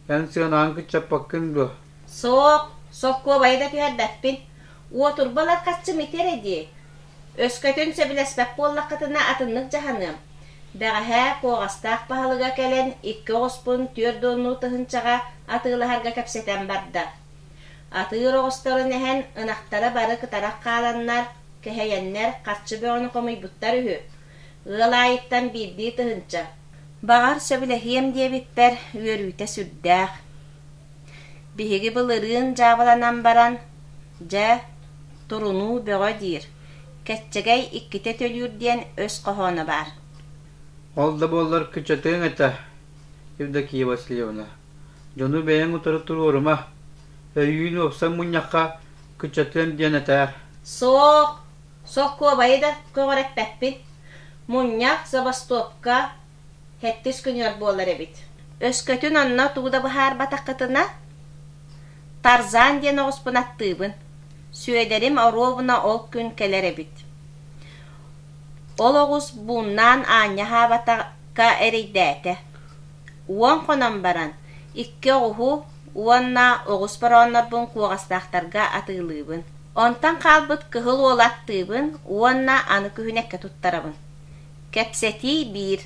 эн сыанаҕын кыччаппаккын дуо? Суох, солкуобайы да түһэрбэппин. Уотурбалар харчым ити эрэ дии. Өскөтүн сөбүлэспэт буоллаххытына атыннык дьаһаныам. Бэҕэһээ Куоҕастаах баһылыга кэлэн икки оҕуспун 40 тыһыынчаҕа атыылаһарга кэпсэтэн барда. Атыыр оҕусторун эһэн, ынахтара бары кытарах хааланнар, кэһэйэннэр харчы бөҕөнү хомуйбуттар үһү. Ыал аайыттан биирдии тыһыынча. Баҕар, сөбүлэһиэм диэбиппэр үөрүүтэ сүрдээх. Биһиги былырыын дьаабыланан баран, дьэ, турунуу бөҕө диир, кэччэгэй иккитэ төлүүр диэн өс хоһооно баар. Ол да буоллар кыччатыаҥ этэ, Евдокия Васильевна. Дьону бэйэҥ утары туруорума, өйүүн уопсай мунньахха кыччатыам диэн этээр. Суох, солкуобайы да көҕүрэппэппин. Мунньах забастовка сэттис күнүгэр буолар эбит. Өскөтүн онно тугу да быһаарбатаххытына, Тарзан диэн оҕуспун аттыыбын. Сүөдэрим оруобуна ол күн кэлэр эбит. Ол оҕус бууннаан аанньа аһаабатахха эрэйдээтэ. Уон хонон баран, икки оҕуһу уонна оҕус борооннорбун куоҕастаахтарга атыылыыбын. Онтон хаалбыт кыһыл уолу аттыыбын уонна аны күһүн эккэ туттарабын. Кэпсэтии биир.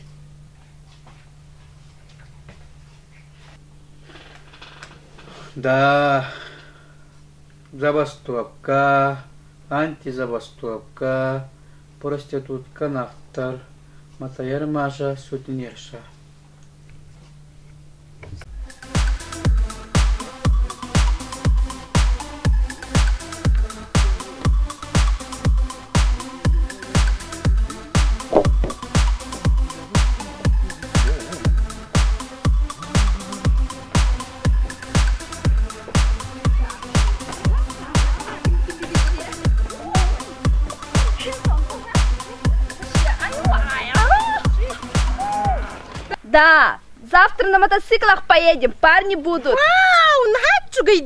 Да, забастовка, антизабастовка, проститутка нахтар, Матайар Маша сутенерша. Да, завтра на мотоциклах поедем, парни будут. Вау, наһаа үчүгэй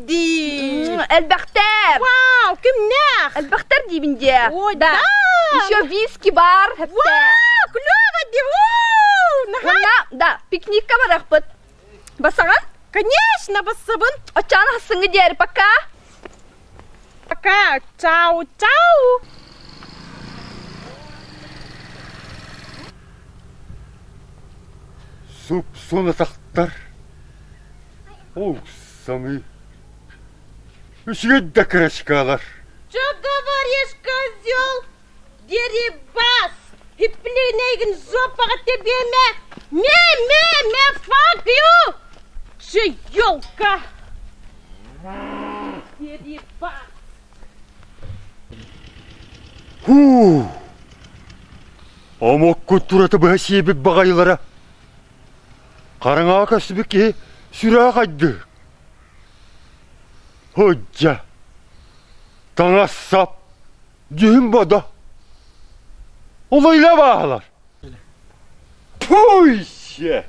Элбэхтэр. Вау, кимнээх? Элбэхтэр диибин дии. Ой, да. Еще виски бар. Вау, клево дии. Уонна, да, пикникка барахпыт. Басаҕын? Конечно, бассабын. Оччоҕуна хассыҥҥы диэри пока. Пока, чао, чао. Суп-сун атахтар. Ол самый. Үчүгэй да кырачкалар. Что говоришь, козел? Дерибас! Хиплинейгин жопаҕа тэбиэмэ! Ме, ме, ме, fuck you! Че, елка! Дерибас! Һуу! Омуккут турата быһа сиэбит баҕайылара. Хараҥаҕа көстүбүт киһи сүрэҕэ хайдыы. Һоддьа! Таҥас-сап, дьүһүн-бодо. Олойла баалар. Пуйся!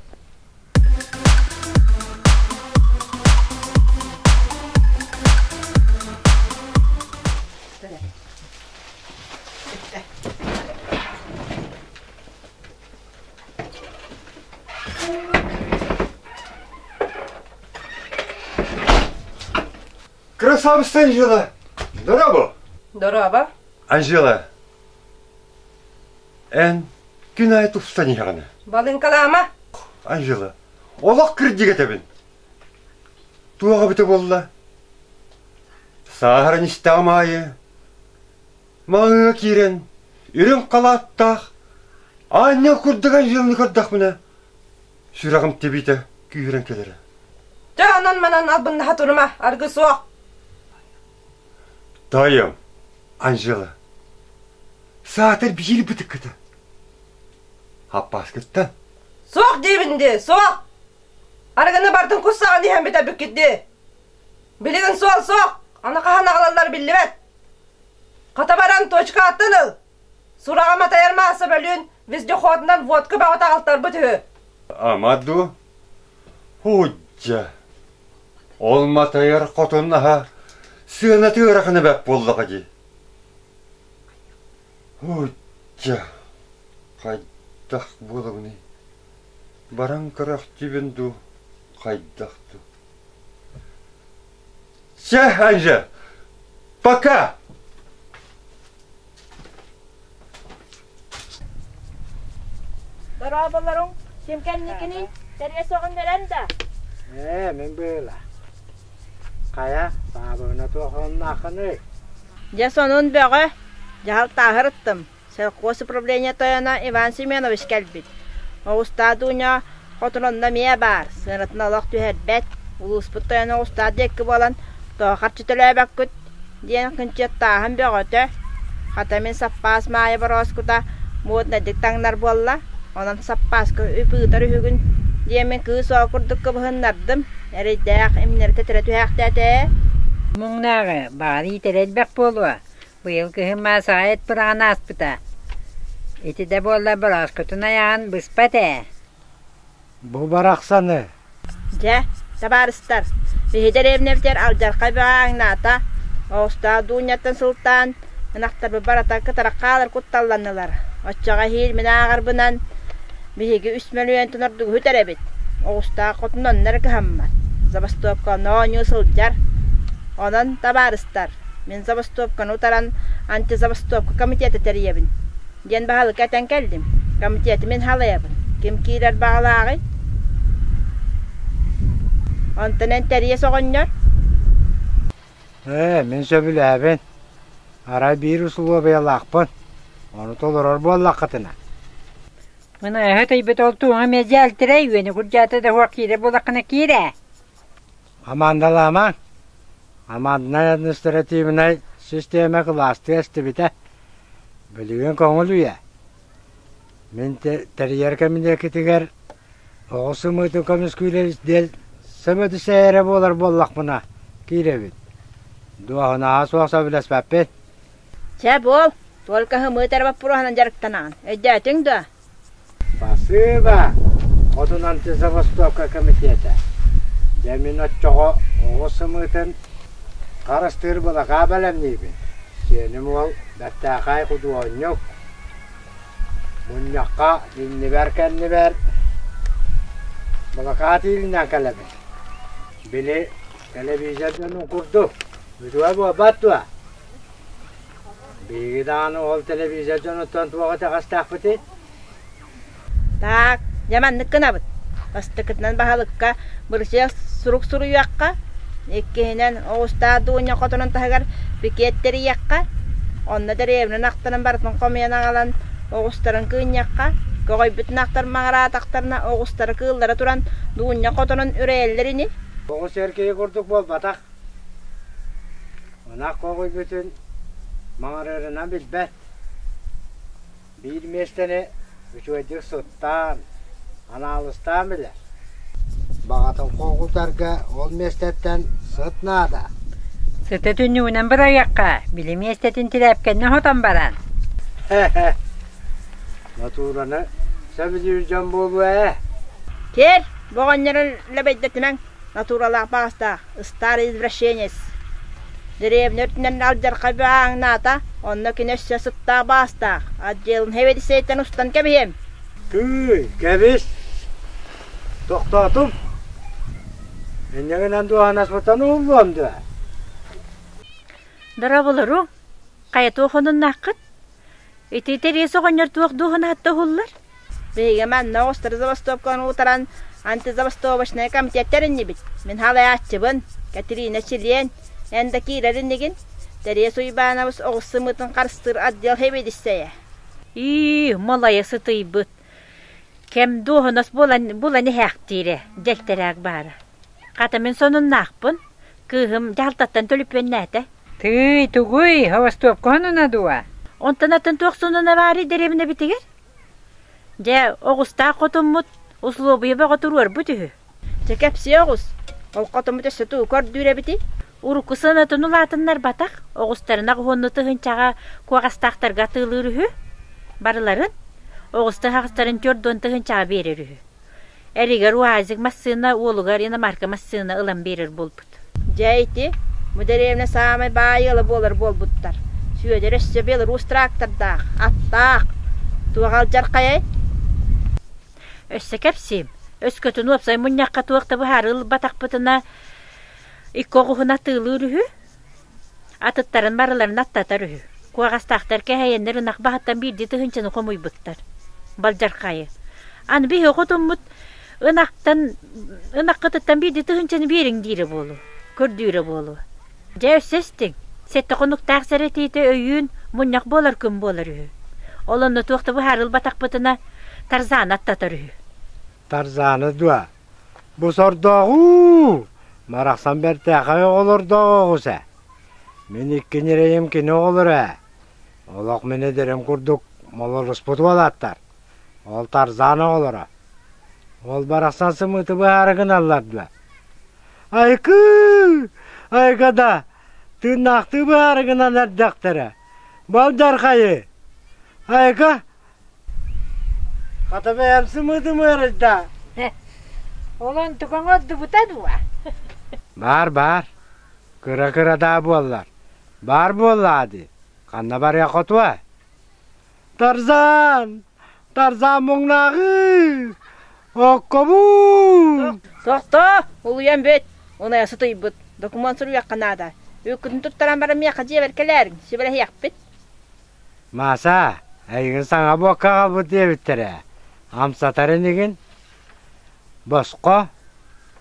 Красавица Анжела! Дорообо! Дорообо! Анжела, эн күн аайы тупсан иһэҕин. Балыҥкалаама! Анжела, олох кырдьык этэбин. Туох эбитэ буолла? Сааһыран истэҕим аайы маҥҥа киирэн үрүҥ халааттаах аанньал курдук Анжеланы көрдөхпүнэ сүрэҕим тэбиитэ күүһүрэн кэлэрэ. Дьэ онон-манан албыннаһа турума, аргы суох. Таайым, Анжела, саатар биир бытыккыта. Хаппааскыттан. Суох диибин дии, суох! Арыгыны бартын кус саҕан иһэн бүтэрбиккит дии. Билигин суол суох, аны хаһан аҕалаллар биллибэт. Хата баран точка аттан ыл. Сураҕа матайар маасса бөлүүн вездеходунан водка бөҕөтө аҕалтарбыт үһү. Ама дуу? Һуддьа. Ол матайар хотун аһа сыаната ыарахана бэрт буоллаҕа дии. Һуддьа. Хайдах буолабыный? Баран көрөхтүүбүн дуу, хайдах дуу? Чэ, Анжа, пока! Дорооболоруҥ, ким кэнникиний? Тэриэс оҕонньорон да? Ээ, мин быыла. Хайа, саабыгына туох оннааххыный? Дьэ, сонун бөҕө. Дьаһал тааһырыттым. Совхоз управление тойоно Иван Семенович кэлбит. Оҕустаах Дуня хотун онно эмиэ баар, сыанатын олох түһэрбэт. Улууспут тойоно оҕустаах диэки буолан, тоҕо харчы төлөөбөккүт диэн кынчыаттааһын бөҕөтө. Хата мин саппаас Маайа борооскута моднайдык таҥнар буолла, онон саппааска үп ыытар үһүгүн диэммин кыыс оҕо курдук кыбыһыннардым, эрэйдээх имнэри тэтэрэ түһээхтээтэ ээ. Муҥнааҕы, баҕар иитэрэ элбэх буолуо, Быйыл кыһын маасаҕа эт быраҕан ааспыта. Ити да буоллар борооскутун айаҕын быспат ээ. Бу барахсаны. Дьэ, табаарыстар, биһи дэриэбинэбитигэр алдьархай бөҕө ааҥнаата. Оҕустаах Дуунньаттан сылтаан ынахтарбыт барыта кытарах хаалар кутталланнылар. Оччоҕо эһиил мин ааҕарбынан биһиги үс мөлүйүөнтэн ордугу сүтэрэбит. Оҕустаах хотун онно эрэ кыһаммат. Забастовка онно оонньуу сылдьар. Онон, табаарыстар, Мин забастовканы утаран антизабастовка комитета тэрийэбин диэн баһылыкка этэн кэллим. Комитеты мин халайабын. Ким киирэр баҕалааҕый? Онтон эн тэрийэс оҕонньор? Ээ, мин сөбүлээбин. Арай биир усулуобуйалаахпын. Ону толорор буоллаххытына. Мин эһэ тэйбит ол туоҥа медиалтирэй үөнү курдьаата да суох киирэр буоллаххына киир ээ. Хамаандалаамаҥ. Хамаанданай административнай систиэмэ кылаастыы эстибитэ. Билигин көҥүл үйэ. Мин тэрийэр кэмитиэкитигэр оҕо сымыытын көмүскүүр диэн сөмөтүсэ эрэ буолар буоллахпына киирэбит. Дуоһунаһа суох сөбүлэспэппит. Чэ, буол. Только сымыыт эрэ боппуруоһунан дьарыктанаҕын. Өйдөөтүҥ дуо? Спасибо, хотун антизабастовка комитета. Дьэ мин оччоҕо оҕо сымыытын харыстыыр былакаа бэлэмниибин. Сиэним уол бэртээхэй худуоһунньук. Мунньахха иннибэр-кэннибэр былакаат иилинэн кэлэбин. Били телевизор дьонун курдук үтүө буолбат дуо? Биһиги даҕаны ол телевизор дьонуттан туох итэҕэстээхпитий? Так, дьэ маннык гынабыт. Бастакытынан баһылыкка бырысыак сурук суруйуохха, иккиһинэн оҕустаах Дуня хотонун таһыгар пикет тэрийиэххэ, онно дэриэбинэн ахтарын барытын хомуйан аҕалан оҕустарын кыынньахха, көҕүйбүтүн ахтар маҥыраатахтарына оҕустары кыыллара туран Дуня хотонун үрэйэллэр ини. Оҕус эр киһи курдук буолбатах. Ынах көҕүйбүтүн маҥырыырынан билбэт. Биир миэстэни үчүгэйдик сыттаан, анаалыстаан билэр. Баҕатын хоҕутарга ол миэстэттэн сыт наада. Сыты түннүгүнэн бырайыахха, били миэстэтин тирээпкэннэ хотон баран. Хе-хе. Натураны сөбүлүүр дьон буолуо ээ. Кэр, боҕонньору лэбэйдэтимэҥ, натуралаах баҕастаах, старый извращенец. Дэриэбинэ үрдүнэн алдьархай бааҥнаата, онно кини өссө сыттаах баастаах, отделын хэбэдиссэйтэн устан кэбиһиэм. Тыый, кэбис! Тохтоотум. Инньэ гынан дуоһунаспыттан уһуллуом дуо? Дорооболору, хайа туох онуннааххыт? Ити Тэриэс оҕонньор туох дуоһунаһатта уһуллар? Биһиги манна оҕустары забастовканы утаран антизабастовочнай комитет тэриннибит. Мин халайааччыбын, Катерина чилиэн, эн да киирэр иннигин. Тэриэс Уйбаанабыс оҕус сымыытын харыстыыр отдел сэбиэдиссэйэ. Ии, малайа сытыйбыт. Кэм дуоһунас буолан булан иһээхтиирэ, дьэлтэрээк баара. Хата мин сонуннаахпын, кыыһым дьаһалтаттан төлөпүөннээтэ. Тыый, тугуй, ховостуопка хонуна дуо? Онтон атын туох сонуна баарый дэриэбинэбитигэр? Дьэ, оҕустаах хотуммут услуобуйа бөҕө туруорбут үһү. Дьэ кэпсиэ оҕус, ол хотуммут өссө тугу көрдүүр эбитий? Урукку сыанатын улаатыннарбатах, оҕустарын аҕыһуонну тыһыынчаҕа куоҕастаахтарга атыылыыр үһү. Барыларын оҕус тыһаҕастарын 40 тыһыынчаҕа биэрэр үһү. Эригэр УАЗик массыына, уолугар иномарка массыына ылан биэрэр буолбут. Дьэ ити, бу дэриэбинэ саамай баай ыала буолар буолбуттар. Сүөдэр өссө Беларусь трактордаах, аттаах. Туох алдьархайай? Өссө кэпсиим. Өскөтүн уопсай мунньахха туох да быһаарыы ылбатахпытына, икки оҕуһун атыылыыр үһү. Атыттарын барыларын аттатар үһү. Куоҕастаахтар кэһэйэннэр ынах баһыттан биирдии тыһыынчаны хомуйбуттар. Балдьархайы. Аны биһиги хотуммут ынахтан ынаххытыттан биирдии тыһыынчаны биэриҥ диирэ буолуо, көрдүүрэ буолуо. Дьэ өссө истиҥ, сэттэ хонуктаах сэрэтиитэ өйүүн мунньах буолар күн буолар үһү. Ол онно туох да быһаарылбатахпытына Тарзаны аттатар үһү. Тарзаны дуо? Бу сордооҕуу! Барахсан бэртээхэй оҕолордоох оҕус ээ. Мин икки ньирэйим кини оҕолоро ээ. Олох мин эдэрим курдук молоруспут уолаттар. Ол Тарзан оҕолоро. Ол барахсан сымыыты быһаары гыналлар дуо? Айкыы! Айка да, тыыннаахтыы быһаары гынан эрдэхтэрэ. Балдьархайы! Айка, Хата бэйэм сымыытым ыарыйда. Ол онтукаҥ ордубута дуо? Баар, баар. Кыра-кырадаа буоллар. Баар буоллаа дии. Ханна барыах хотуо? Тарзан! Тарзан муҥнааҕыы! Оккобуу! Тохтоо, улуйан бүт. Унайа сытыйбыт. Докумуон суруйуохха наада. Үккүтүн туттаран баран миэхэ дьиэбэр кэлээриҥ, сүбэлэһиэхпит. Мааса, эйигин саҥа буокка аҕалбыт диэбиттэрэ. Амсатар инигин? Босхо,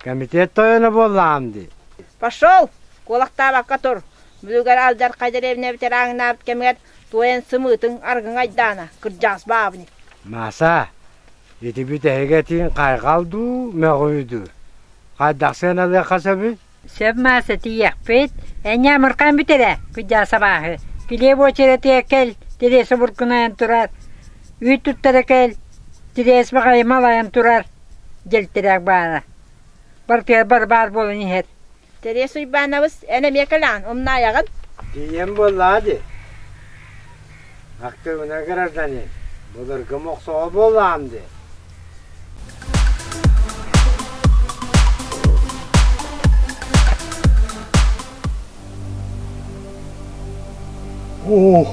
комитет тойоно буоллаҕым дии. Пошел! Куолахтаабакка тур. Бүлүгэр алдьархай дэриэбинэбитигэр ааҥнаабыт кэмигэр туойан сымыытыҥ аргыҥ айдаана, кырдьаҕас баабыник. Мааса, ити бүтэһик этииҥ хайҕал дуу, мөҕүү дуу? Хайдах сыаналыахха сөбүй? Сөп Мааса тиийиэхпит. Энньэ амырхаан бүтэрэ, кыдьаа сабааһы. Килиэп уочаратыгар кэл, тириэсэ буркунайан турар. Үүт туттара кэл, тириэс баҕайы малайан турар. Дьэлтэрээк баара. Барытыгар бар баар буолан иһэр. Тэриэс Уйбаанабыс, эн эмиэ кэлэҕин, умнаайаҕын? Тиийэн буоллаҕа дии. Актыыбынай гражданин, былыргы мохсоҕо буоллаҕым дии. Оо,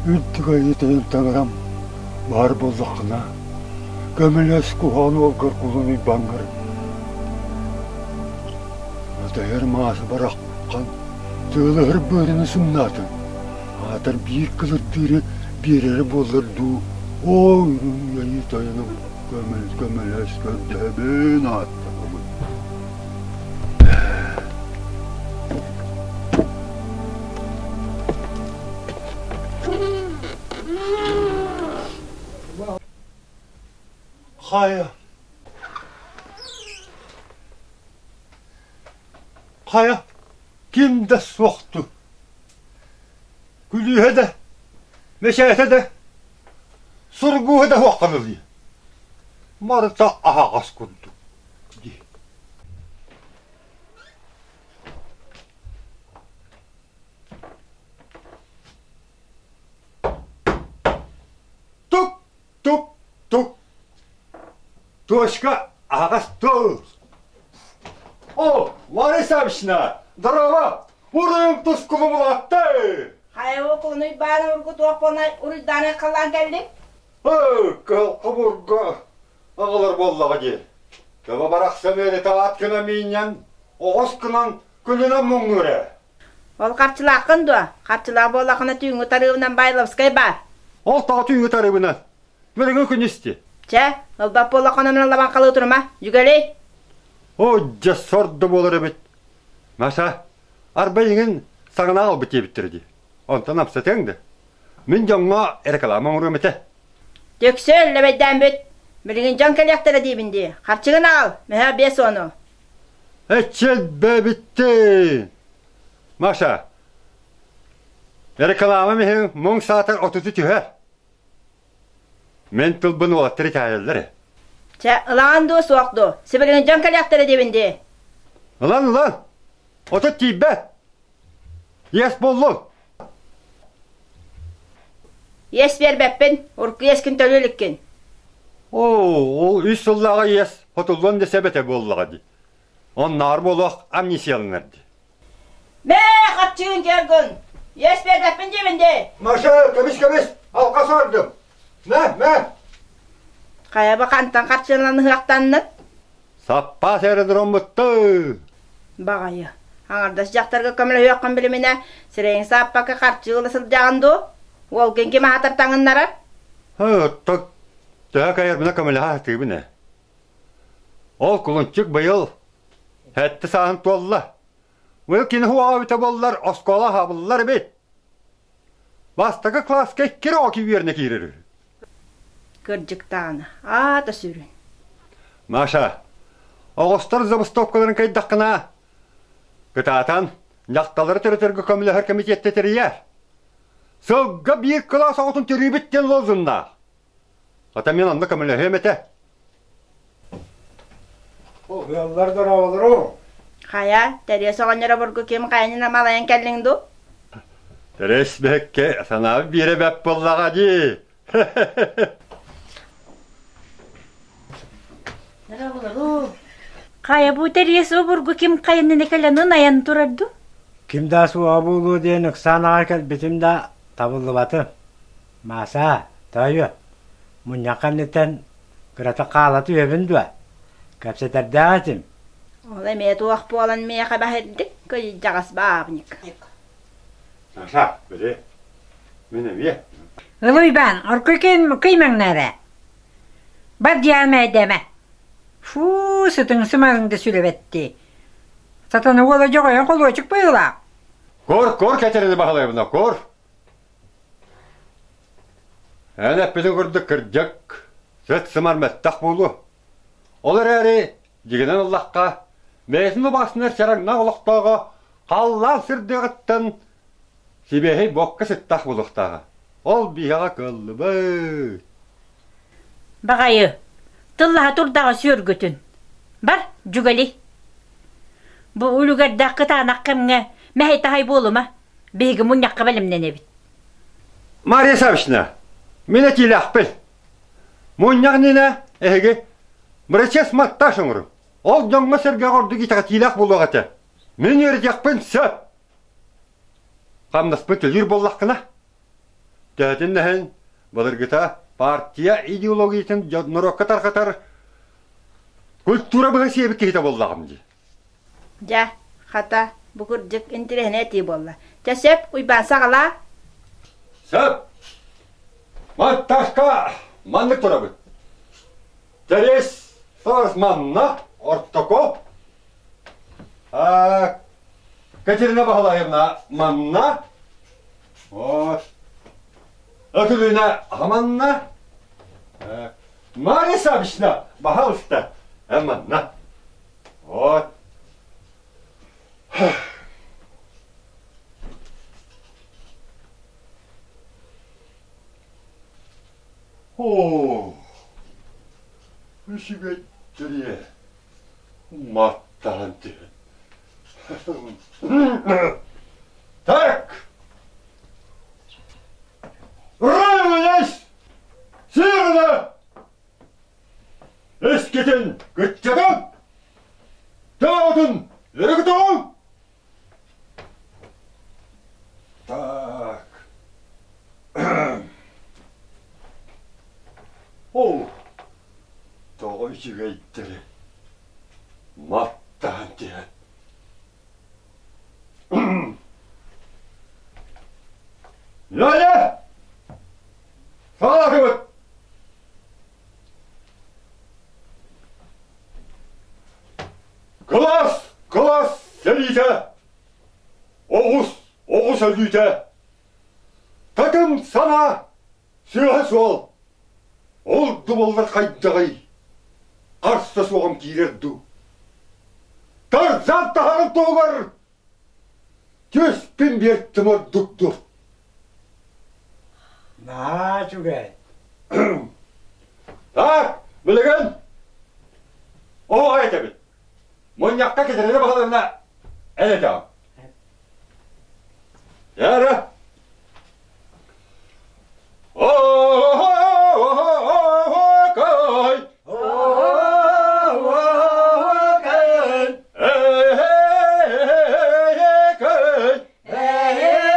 үрдүк айыытын таҥарам, баар буоллаххына, көмөлөс куһаҕан уолгар кулун Уйбаҥҥар. Атайар мааса бараххан тыалаһар быарыны сымнаатын, аатар биир кылырдыыры биэрэрэ буоллар дуу, оо, үрүҥ айыы тойонум көмөл көмөлөс көрдөһөбүн ааттаһабын. Хайа? Хайа? Ким да суохту. Күлүүһэ да, мэчээтэ да. Сургууһа да суоххун ылыы. Барыта аһаҕас курдук дии. Тук, тук, тук. Точка аһаҕас тыл. О, Лариса Савична, здорово! Уруйум тускулу булатты! Хайа кулунуй бааны ургу туох буолан уруйдааны халлаан кэллиҥ? Кыһыл хомурга аҕалар буоллаҕа дии. Төбө барахсан үөрэтэ аат гына миинньэн, оҕус гынан күнүнэн муҥнуур ээ. Ол харчылааххын дуо? Харчылаах буоллаххына түүҥҥү тарыыбынан Байловскай баар. Ол тоҕо түүҥҥү тарыыбынан? Билиҥҥи күн исти. Чэ, ылбат буоллаххына мин лабаҥхалыы турума. Дьүгэлий! О, дьэ сордо буолар эбит. Маша, арба эйигин саҥана аҕалбыт диэбиттэрэ дии. Онтон амсатыаҥ да. Мин дьоҥҥо реклама оҥоруом этэ. Төксө, лэбэйдээн бүт. Билигин дьон кэлиэхтэрэ диибин дии. Харчыгын аҕал, мөһөө 50-у. Эччэлбэбиттин! Маша, реклама иһин муҥ саатар отуту түһэр. Мин тылбын уолаттар итэҕэйэллэр ээ. Чэ, ылаҕын дуу, суох дуу? Сибилигин дьон кэлиэхтэрэ диибин дии. Ылан, ылан! 30 тиийбэт! Иэс буоллун! Иэс биэрбэппин, урукку иэскин төлүү иликкин. Оо, ол үс сыллааҕы иэс хотуллуон да сөп этэ буоллаҕа дии. Оннооҕор буолуох амнистияланар дии. Мэ, харчыгын кергун! Иэс биэрбэппин диибин дии! Маша, көмүс көмүс, алҕас оҥордум. Мэ, мэ! Хайа хантан харчыланан ыһыахтаннык? Саппаас аэродроммуттуу! Баҕайы, аҥардас дьахтарга көмөлөһүөххүн билиминэ, сирэйиҥ сааппакка харчы ыла сылдьаҕын дуу? Уолгун ким аһатар таҥыннарар? Оттон төһө кайарбына көмөлөһө сатыыбын ээ. Ол кулунчук быйыл сэттэ сааһын туолла. Быйыл кини уоҕа эбитэ буоллар, оскуола аһабыллар эбит. Бастакы кылааска икки эрэ оҕо үөрэнэ киирэр үһү. Кырдьыктааны, аата сүрүн. Маша, оҕустар забастовкаларын кыйдаххына, кытаатан, дьахталлары төрөтөргө көмөлөһөр кэмитиэттэ тэрийэр. Сылга биир кылаас оҕотун төрүүбүт диэн лозуннаах. Ата мен онно көмөлөһүөм этэ. Ыаллар дорооболору. Хайа, Тэриэс оҕонньор обургу ким хайанын амалайан кэллиҥ дуу? Тэриэс бэккэ санаабыт биэрэ бэп буоллаҕа дии. Дорооболору. Хайа бу Тэриэс обургу ким хайанын кэлэн айан турар дуу? Ким да суоҕа буолуо диэн ыксаан аҕай кэлбитим да табыллыбатым. Мааса, тоойуо, мунньах кэнниттэн кырата хаала түһэбин дуо? Кэпсэтэрдээх этим. Ол эмиэ туох буолан миэхэ баһырдык кыйдьаҕас баабник. Саша, били, мин эмиэ. Ылый Уйбаан, оркуй кыймаҥнаа Бар диэмэ Фу, сытыҥ сымарыҥ да сүлэбэтти. Сатана уола дьоҕойон холуочук быһыылаах. Кор, кор кэтэрэни баһылайбына, кор. Эн эппитиҥ курдук кырдьык, сыт-сымар мөлтөх буолуо. Ол эрээри, дьиҥинэн ыллахха, бэйэтин убаастанар чараҥнаах олохтооҕо халлаан сырдыаҕыттан сибиэһэй буокка сыттаах буолуохтааҕа. Ол биһиэхэ кыаллыбыт. Баҕайы, тыллаһа турдаҕа сүөргүтүн. Бар, дьүгэлий. Бу үлүгэрдээх кытаанах кэмҥэ мэһэй-таһай буолума. Биһиги мунньахха бэлэмнэнэбит. Мария Савична, мин этиилээхпин. Мунньах иннинэ эһиги бырачыас маттааш оҥоруҥ. Ол дьоҥҥо-сэргэҕэ ордук итэҕэтиилээх буолуох этэ. Мин үөрэтиэхпин сөп. Хамнаспын төлүүр буоллаххына, төһөтүн да иһин былыргыта партия идеологиятын норуокка тарҕатар культура быһа сиэбит киһитэ буоллаҕым дии. Дьэ, хата, бу кырдьык интэриэһинэй этии буолла. Чэ сөп, Уйбаан саҕалаа. Сөп. Матташка маннык турабыт. Тэрис сорос манна, ортоку. Катерина Баһылаевна манна. Вот. Өкүлүнэ манна. Мария Савична, пожалуйста, манна. Вот. Оо, үчүгэйдэриэ, маттаан түһэн. Так! Равняйсь! Сирна! Эскитин кыччатан! Таатын өрүгүтөҕүҥ! Так. Оо, тоҕо үчүгэйдэри маттаан түһэн. Лёля! Саҕалаатыбыт! Кылаас, кылаас сэриитэ! Оҕус, оҕус өлүүтэ! Татым санаа, сүөһэ суол! Ол дубуллар хайдаҕый? Харса суоҕум киирэр дуу? Тарзан таһарын туһугар түспүн биэртим ордук дуу? Наһаа үчүгэй. Так, билигин оҕо этэбит. Мунньахха кэтэринэ баҕаларына эн этэҕин. Эрэ. О-о-о-о-кай! О-о-о-кай! Э-э-э-кай! Э-э-э-кай!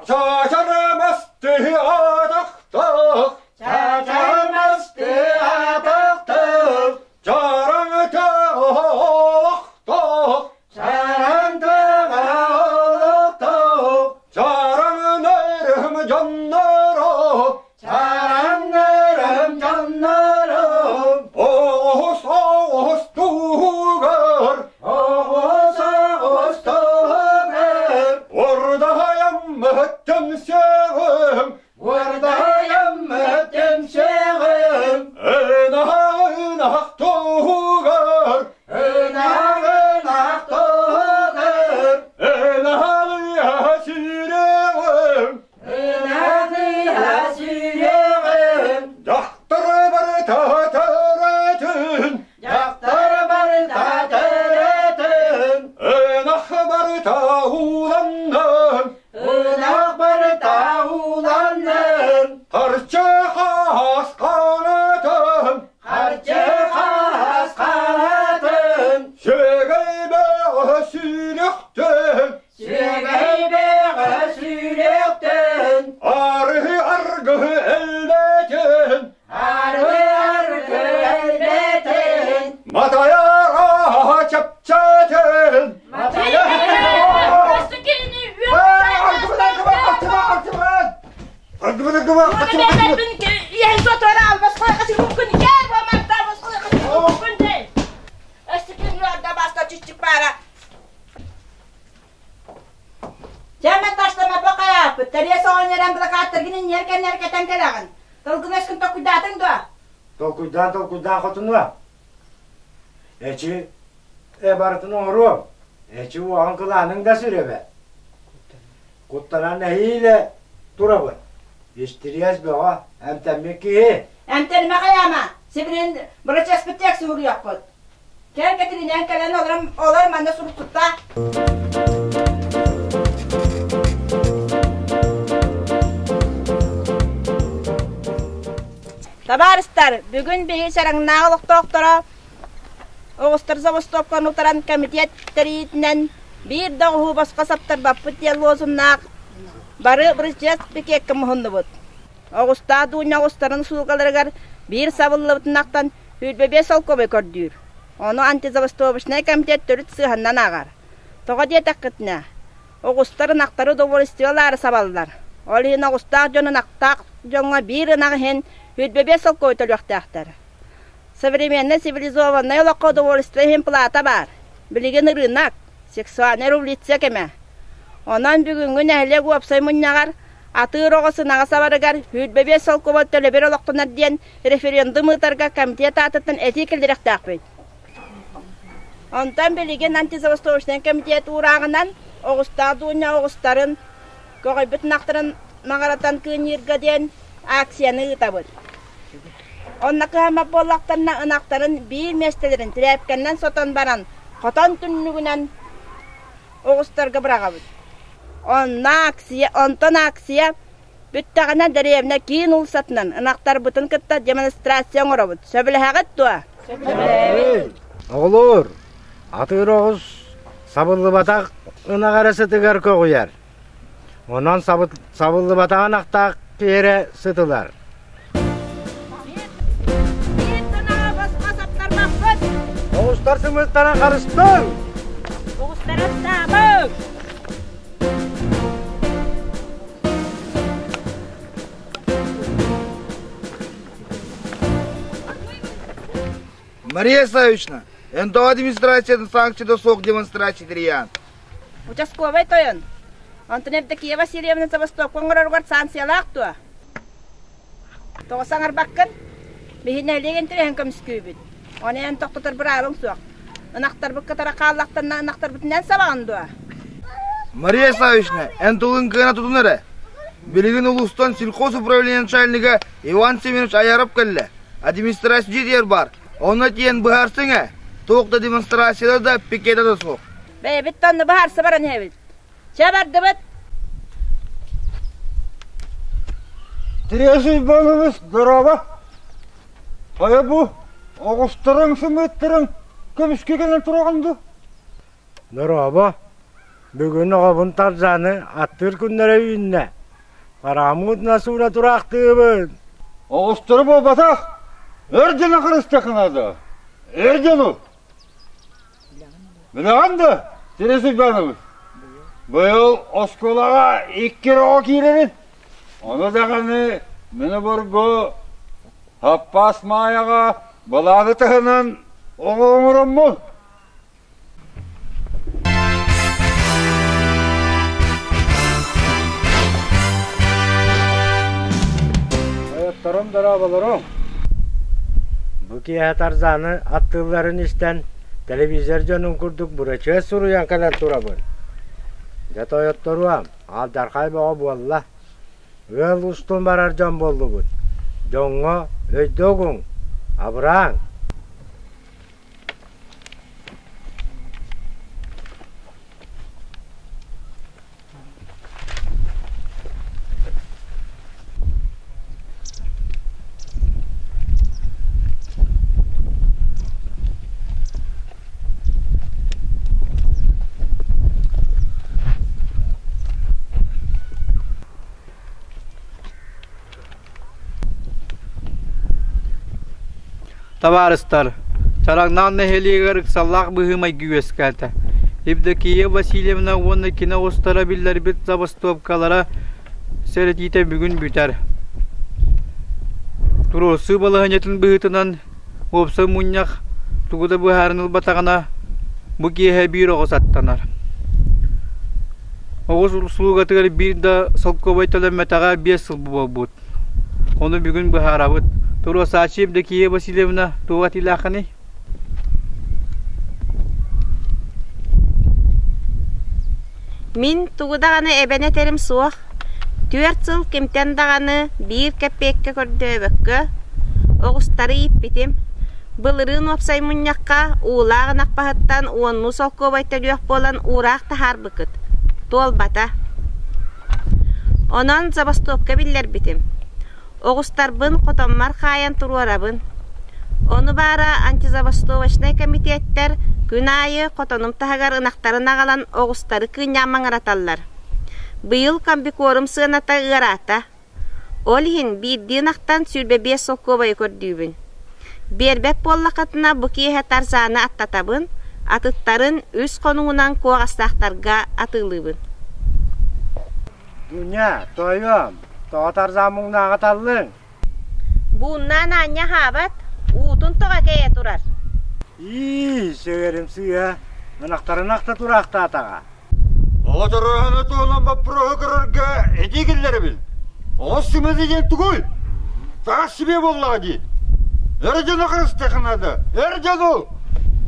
Чачарамасты атахтах! Чачарамасты атахтах! Чараҥта олохтоох! Чараҥта олохтоох! Чараҥнарым дьонноро! Чараҥнарым дьонноро! Оҕус оҕус туһугар! Оҕус оҕус туһугар! Ордаһайам түмсэҕим! Уордайам түмсэҕим! Ынаҕ туһугар! Ынаҕ ынах туһугар! Ынаҕ сүрэҕим! Ынах ыһа сүрэҕим! Дьахтар барыта төрөтүн! Дьахтар барыта төрөтүн! Ынах барыта ууланнын! Ынах барыта ууланнын! Харчы хаас хаҥатын! Харчы хаас хаҥатын! Сүөгэй бөҕө сүрөхтөн! Сүөгэй бөҕө сүрөхтөн! Арыһы аргыһы элбэтин! Арыы аргы элбэтин! Матайар чэпчэтин! Чэмэ таштама бакайааппыт, тэриэс оҕонньорон былакааттаргын инньэр кэннэр кэтэн кэлэҕин. Тылгын-өскүн толкуйдаатыҥ дуо? Толкуйдаан толкуйдаан хотунуа. Эчи, э барытын оҥоруом. Эчи уоҕун кылааныҥ да сүрэбэ. Куттанан нэһиилэ турабын. Истириэс бөҕө, эмтэммит киһи. Эмтэнимэ хайаама, сибилин бырачыаспыт текст суруйуохпут. Кэл Кэтиринээн кэлэн олорон олор манна суруксутта. Табаарыстар, бүгүн биһи Сараҥнаах олохтоохторо оҕустар забастовканы утаран комитет тэрийиитинэн биир да оҕуһу босхо саптарбаппыт диэн лозуннаах бары бырычыас пикеккэ муһуннубут. Оҕустаах Дуня оҕустарын услугаларыгар биир сабыллыбытынахтан 25 солкуобай көрдүүр. Ону антизабастовочнай комитет төрүт сыһаннан ааҕар. Тоҕо диэтэххитинэ, оҕустар ынахтары удовольствиелаары сабаллар. Ол иһин оҕустаах дьон ынахтаах дьоҥҥо биир ынах иһин 25 солкуобай төлүөхтээхтэр. Современнай цивилизованнай олоххо удовольствие иһин плата баар. Билигин ырыынак, сексуальнай революция кэмэ. Онон бүгүҥҥү нэһилиэк уопсай мунньаҕар атыыр оҕо сынаҕа сабарыгар 25 солкуобай төлөбүр олохтонор диэн референдум ыытарга комитет аатыттан этии киллэриэхтээхпит. Онтон билигин антизабастовочнай комитет уурааҕынан оҕустаах Дуня оҕустарын, көҕүйбүт ынахтарын маҥыратан кыынньыырга диэн акцияны ыытабыт. Онно кыһаммат буоллахтарына ынахтарын биир миэстэлэрин тирээпкэннэн сотон баран хотон түннүгүнэн оҕустарга быраҕабыт. Онно акция, онтон акция бүттэҕинэ дэриэбинэ киин уулуссатынан ынахтарбытын кытта демонстрация оҥоробут. Сөбүлэһэҕит дуо? Сөбүлэһэбит. Оҕолоор, атыыр оҕус сабыллыбатах ынах эрэ сытыгар көҕүйэр. Онон сабыллыбатах ынахтаах киһи эрэ сытылар. Оҕустар сымыыттара харыстаҥ! Оҕустары астаабыҥ! Мария Савична, НТО администрациятын санкцията суох демонстрация тэрийэн. Участковай тойон, онтон Евдокия Васильевна забастовка оҥороругар санкциялаах дуо? Тоҕо саҥарбаккын? Биһи нэһилиэк интэриэһин көмүскүүбүт. Ону эн тохтотор быраабыҥ суох. Ынахтарбыт кытары хааллахтарына ынахтарбытынан сабаҕын дуо? Мария Савична, эн тылын кыана тутун эрэ. Билигин улуустан сельхоз управление начальнига Иван Семенович Аяров кэллэ. Администрация дьиэтигэр бар. Онно тиийэн быһаарсыҥ ээ. Туох да демонстрацията да, пикета да суох. Бэйэбит да онно быһаарса баран иһэбит. Чэ бардыбыт. Тереза Иванович, здорово! Хайа бу, оҕустарыҥ сымыыттарыҥ көмүскэ кэлэн тураҕын дуу? Дорообо! Бүгүн оҕобун Тарзаны аттыыр күннэрэ үүннэ. Харааммытына сууна тураахтыыбын. Оҕустары буолбатах, өр дьону харыстыаххына Эр дьону! Билэҕин да, Тереза Ивановна, быйыл оскуолаҕа икки оҕо киирэрин, ону даҕаны мин обургу Хаппаас Маайаҕа былааны таһынан оҕо оҥороммун. Тойотторум дорооболоруҥ! Бу киэһэ Тарзаны аттыылларын истэн, телевизор дьонун курдук бырачыас суруйан кэлэн турабын. Дьэ тойотторуом, алдьархай бөҕө буолла. Ыал устун барар дьон буоллубут. Дьоҥҥо өйдө угуҥ, абырааҥ! Табаарыстар, Чараҥнаах нэһилиэгэр ыксаллаах быһыы-майгы үөскээтэ. Евдокия Васильевна уонна кини оҕустара биллэрбит забастовкалара сэрэтиитэ бүгүн бүтэр. Туруорсуу балаһыанньатын быһыытынан уопсай мунньах тугу да быһааран ылбатаҕына, бу киэһэ биир оҕус аттанар. Оҕус услугатыгар биир да солкуобай төлөммөтөҕө 5 сыл буолбут. Ону бүгүн быһаарабыт. Туруосааччы Евдокия Васильевна туох этиилээххиний? Мин тугу даҕаны эбэн этэрим суох. Түөрт сыл кимтэн даҕаны биир кэппиэккэ көрдөөбөккө, оҕустары ииппитим. Былырыын уопсай мунньахха уулаах ынах баһыттан уоннуу солкуобай төлүөх буолан уураах таһаарбыккыт. Туолбата. Онон забастовка биллэрбитим. Оҕустарбын хотоммор хаайан туруорабын. Ону баара антизабастовочнай кэмитиэттэр күн аайы хотонум таһыгар ынахтарын аҕалан оҕустары кыынньаан маҥыраталлар. Быйыл комбикорум сыаната ыараата. Ол иһин биирдии ынахтан 25 солкуобайы көрдүүбүн. Биэрбэт буоллаххытына бу киэһэ Тарзаны аттатабын, атыттарын үс хонугунан куоҕастаахтарга атыылыыбын. Дуня, тоойуом, тоҕо Тарзан муҥнааҕы таллыҥ? Бууннаан аанньа аһаабат, уутун тоҕо кэйэ турар. Ии, сөйөрүм сыыһа, ынахтарын ахта тураахтаатаҕа. Оҕо төрөөһүнэ туһунан боппуруоһу көрөргө этии киллэрэбин. Оҕо сымыыта диэн тугуй? Таҥас сибиэ буоллаҕа дии. Эр дьону харыстыахха наада. Эр дьону!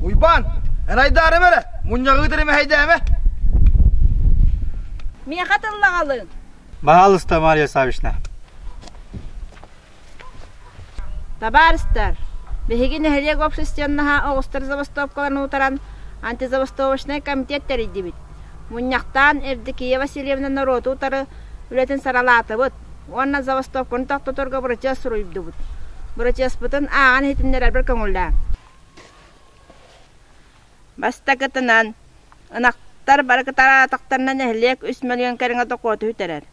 Уйбаан, эн айдаарым эрэ, мунньаҕы ыытар мэһэйдээмэ. Миэхэ тыллаҕалыҥ. Баһаалыста, Мария Саввична. Табаарыстар, биһиги нэһилиэк общественноһа оҕустар забастовкаларын утаран антизабастовочнай комитет тэрийдибит. Мунньахтаан Евдокия Васильевна норуоту утары үлэтин саралаатыбыт уонна забастовканы тохтоторго бырачыас суруйдубут. Бырачыаспытын ааҕан иһитиннэрэрбэр көҥүллээҥ. Бастакытынан, ынахтар бары кытараатахтарына нэһилиэк үс мөлүйүөн кэриҥэ дохуоту сүтэрэр.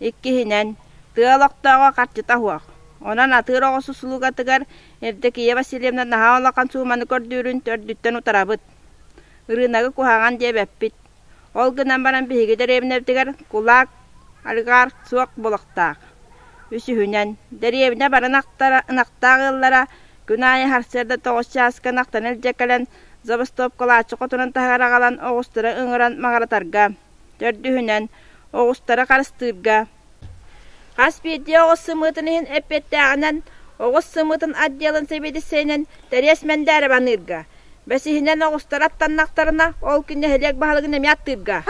Иккиһинэн, тыа олохтооҕо харчыта суох. Онон атыыр оҕус услугатыгар Евдокия Васильевна наһаа улахан сууманы көрдүүрүн төрдүттэн утарабыт. Ырыынагы куһаҕан диэбэппит. Ол гынан баран биһиги дэриэбинэбитигэр кулаак, олигарх суох буолуохтаах. Үсүһүнэн, дэриэбинэ бары ынахтаах ыаллара күн аайы сарсыарда тоҕус чааска ынахтарын илдьэ кэлэн забастовкалааччы хотунун таһыгар аҕалан оҕустары ыҥыран маҕыратарга. Төрдүһүнэн, оҕустары харыстыырга. Хас биирдии оҕус сымыытын иһин эппиэттээҕинэн, оҕус сымыытын отделын сэбиэдиссэйинэн Тэриэс Мэндээрэ баныырга. Бэсиһинэн оҕустар аттаннахтарына, ол күн нэһилиэк баһылыгын эмиэ аттыырга.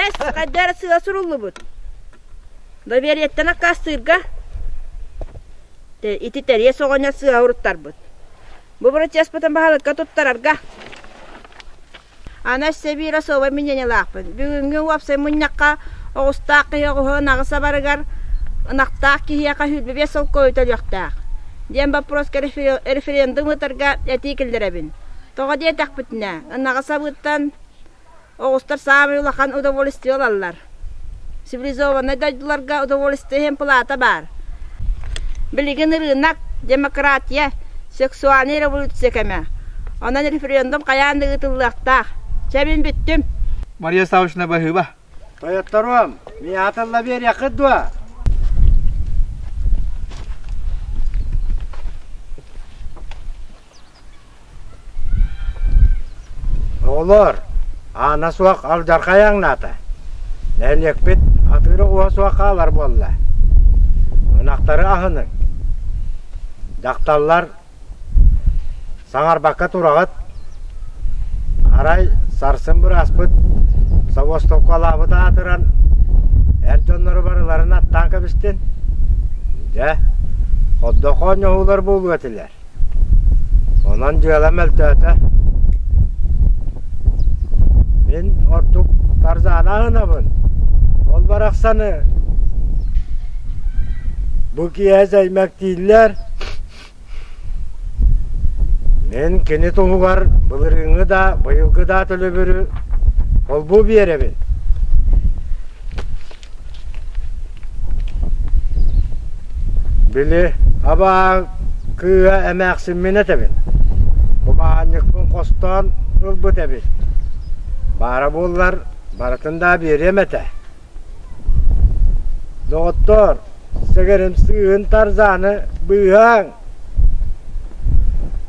Эс, хайда эрэ сыла суруллубут. Довериеттэн аккаастыырга. Ити Тэриэс оҕонньор сыыһа уруттарбыт. Бу бырачыаспытын баһылыкка туттарарга. Аны өссө биир особай мнениелаахпын. Бүгүҥҥү уопсай мунньахха оҕустаах киһи оҕуһу ынаҕы сабарыгар ынахтаах киһиэхэ 25 солкуобай төлүөхтээх диэн боппуруоска референдум ыытарга этии киллэрэбин. Тоҕо диэтэхпитинэ, ынаҕы сабыыттан оҕустар саамай улахан удовольствие ылаллар. Цивилизованнай дойдуларга удовольствие иһин плата баар. Билигин ырыынак, демократия, сексуальнай революция кэмэ. Онон референдум хайаан да ыытыллыахтаах. Чэ, мин бүттүм. Мария Саввична баһыыба. Тойотторуом, миэхэ тылла биэриэххит дуо? Оҕолоор, аана суох алдьархай аҥнаата. Нэһилиэкпит атыыра уоһа суох хаалар буолла. Ынахтары аһыныҥ. Дьахталлар саҥарбакка тураҕыт. Арай сарсын бырааспыт собуостукалаабыт аатыран эр дьоннору барыларын аттаан кэбистин. Дьэ, ходдохо оонньоһуулар буолуо этилэр. Онон дьыала мөлтөөтө. Мин ордук Тарзана аһынабын. Ол барахсаны бу киэһэ сэймэктииллэр. Мин кини туһугар былырыыҥҥы да, быйылгы да төлөбүрү холбуу биэрэбин. Били абаа кыыһа эмээхсиммин этэбин. Кумаанньыкпын хостоон ылбыт эбит. Баара буоллар барытын да биэриэм этэ. Доҕоттоор, сэгэрим сыыһын Тарзаны быыһааҥ!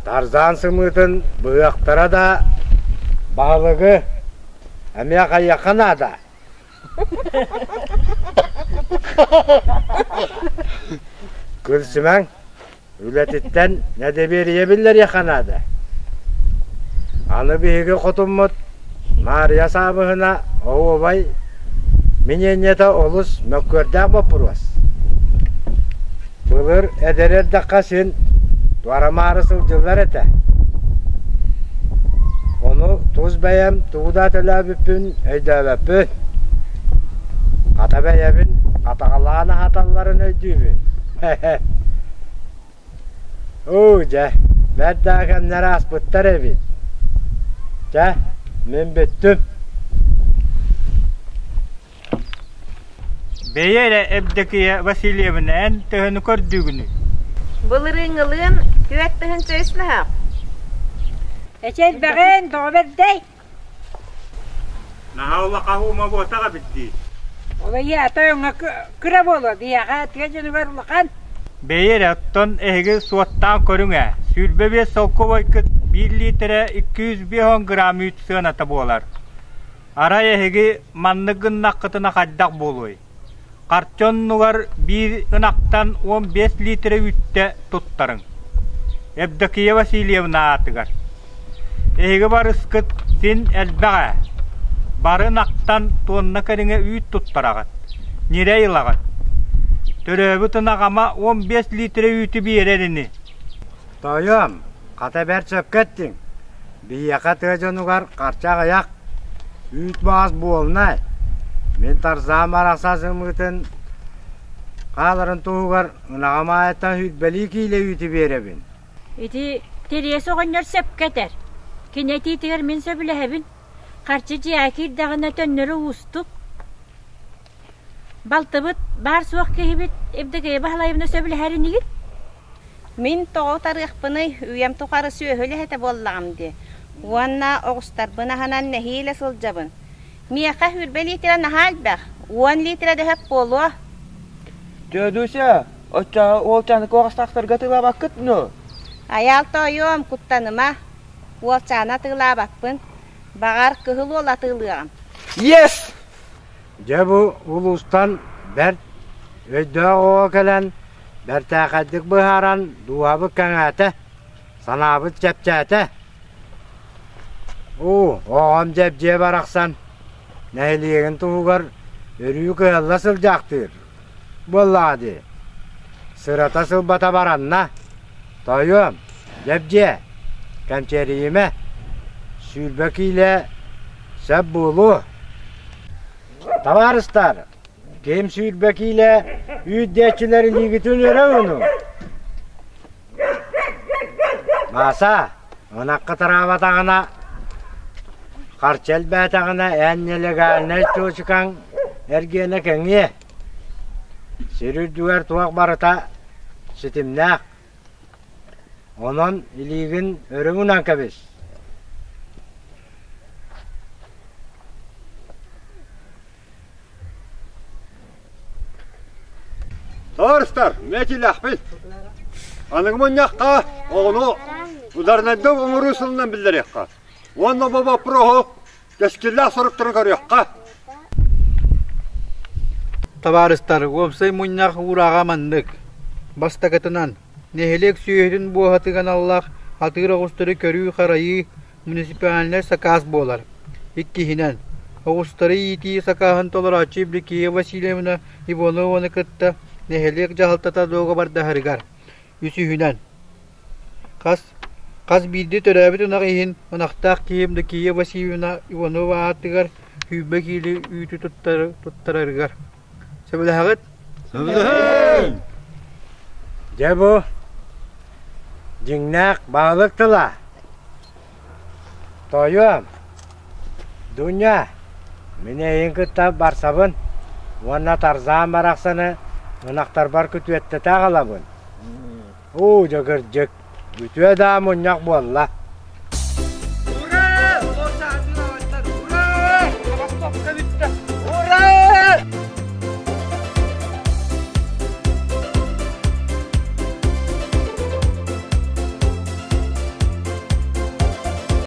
Тарзан сымыытын быһыахтара да баһылыгы эмиэ хайыахха наада. Күлсүмэҥ, үлэтиттэн нэдэбиэрийэ биллэриэххэ наада. Аны биһиги хотуммут Маарыйа Саабыһына оһуобай миниэнньэтэ олус мөккүөрдээх боппуруос. Былыр эдэр эрдэххэ син туора-маары сылдьыллар этэ. Ону тус бэйэм тугу да төлөөбүппүн өйдөөбөппүн. Хата бэйэбин хатаҕалаан аһаталларын өйдүүбүн. Оо дьэ, бэрт да кэмнэр ааспыттар эбит. Чэ, мин бүттүм. Бэйэ эрэ Евдокия Васильевна эн төһөнү көрдүүгүнүй? Былырыыҥҥылыын 4 үс мөһөөх. Эчи элбэҕин, тоҕо бэрдэй? Наһаа улахан уума буотах эбит дии. Ол ийэ тойоҥҥо кыра буолуо, биһиэхэ тыа дьонугар улахан. Бэйэ эрэ, оттон эһиги суоттаан көрүҥ ээ, 25 солкуобайгыт биир лиитэрэ 250 грамм үүт сыаната буолар. Арай эһиги маннык гыннаххытына хайдах буолуой? Харчы оннугар биир ынахтан 15 литрэ үүттэ туттарыҥ. Евдокия Васильевна аатыгар. Эһиги барыскыт син элбэх ээ. Бары ынахтан туонна кэриҥэ үүт туттараҕыт, ньирэй ылаҕыт. Төрөөбүт ынах ама 15 литрэ үүтү биэрэр ини. Тойон, хата бэрт сөпкө эттиҥ. Биһиэхэ тыа дьонугар харчы аҕыйах, үүт баҕас буолунай. Мин Тарзаан барахсан сымыытын хааларын туһугар ынаҕым аайыттан сүүрбэлии киилэ үүтү биэрэбин. Ити Тириэс оҕонньор сөпкө этэр. Кини этиитигэр мин сөбүлэһэбин. Харчы дьиэҕэ киирдэҕинэ төннөрө уустук. Балтыбыт баар-суох киһибит Евдокия Баһылаевна сөбүлэһэр инигит? Мин тоҕо утарыахпыный, үйэм тухары сүөһү үлэһитэ буоллаҕым дии. Уонна оҕустарбын аһынан нэһиилэ сылдьабын. Миэхэ сүүрбэ литрэ наһаа элбэх, уон литрэ да сөп буолуо. Дьөөдүүсэ, оччоҕо уолчааны куоҕастаахтарга атыылаабаккыт дуо? Айаал тоойуом, куттаныма. Уолчааны атыылаабаппын. Баҕар, кыһыл уол атыылыаҕым. Yes! Дьэ бу улуустан бэрт өйдөөх оҕо кэлэн бэртээхэйдик быһааран дууһабыт кэҥээтэ, санаабыт чэпчээтэ. Уу, оҕом дьэбдьиэ барахсан нэһилиэгин туһугар өрүү кыһалла сылдьаахтыыр буоллаҕа дии. Сырата сылбата баранна. Тойуом, дьэбдьиэ, кэмчиэрийимэ, 20 киилэ сөп буолуо. Табаарыстар, ким 20 киилэ үүт диэччилэр илиигитин өрө уунуҥ. Мааса, ынахха тараабатаҕына, харчы элбээтэҕинэ эн нелегальнай чуочукаҥ эргиэнэ кэҥиэ. Сир үрдүгэр туох барыта ситимнээх. Онон илиигин өрө уунан кэбис. Таарыстар, мэтилээхпин. Аныгы мунньахха оҕону ударнайдык оҥоруу сылынан биллэриэххэ. Уонна бу боппуруоһу кэскиллээх соруктарын көрүөххэ. Табаарыстар, уопсай мунньах уурааҕа маннык. Бастакытынан, нэһилиэк сүөһүтүн буоһатыгар аналлаах атыыр оҕустары көрүү-харайыы муниципальнай сакаас буолар. Иккиһинэн, оҕустары иитии сакааһын толорооччу Евдокия Васильевна Иванованы кытта нэһилиэк дьаһалтата дуогабардаһарыгар. Үсүһүнэн, хас хас биирдии төрөөбүт ынах иһин ынахтаах киһи Евдокия Васильевна Иванова аатыгар 20 киилэ үүтү туттарарыгар. Сөбүлэһэҕит? Сөбүлэһэбин! Дьэ бу дьиҥнээх баһылык тыла. Тоойуом, Дуня, мин эйигин кытта барсабын уонна Тарзаан барахсаны ынахтарбар күтүөттэтэ аҕалабын. Уу, дьэ кырдьык, үтүө даа мунньах буолла. Ура!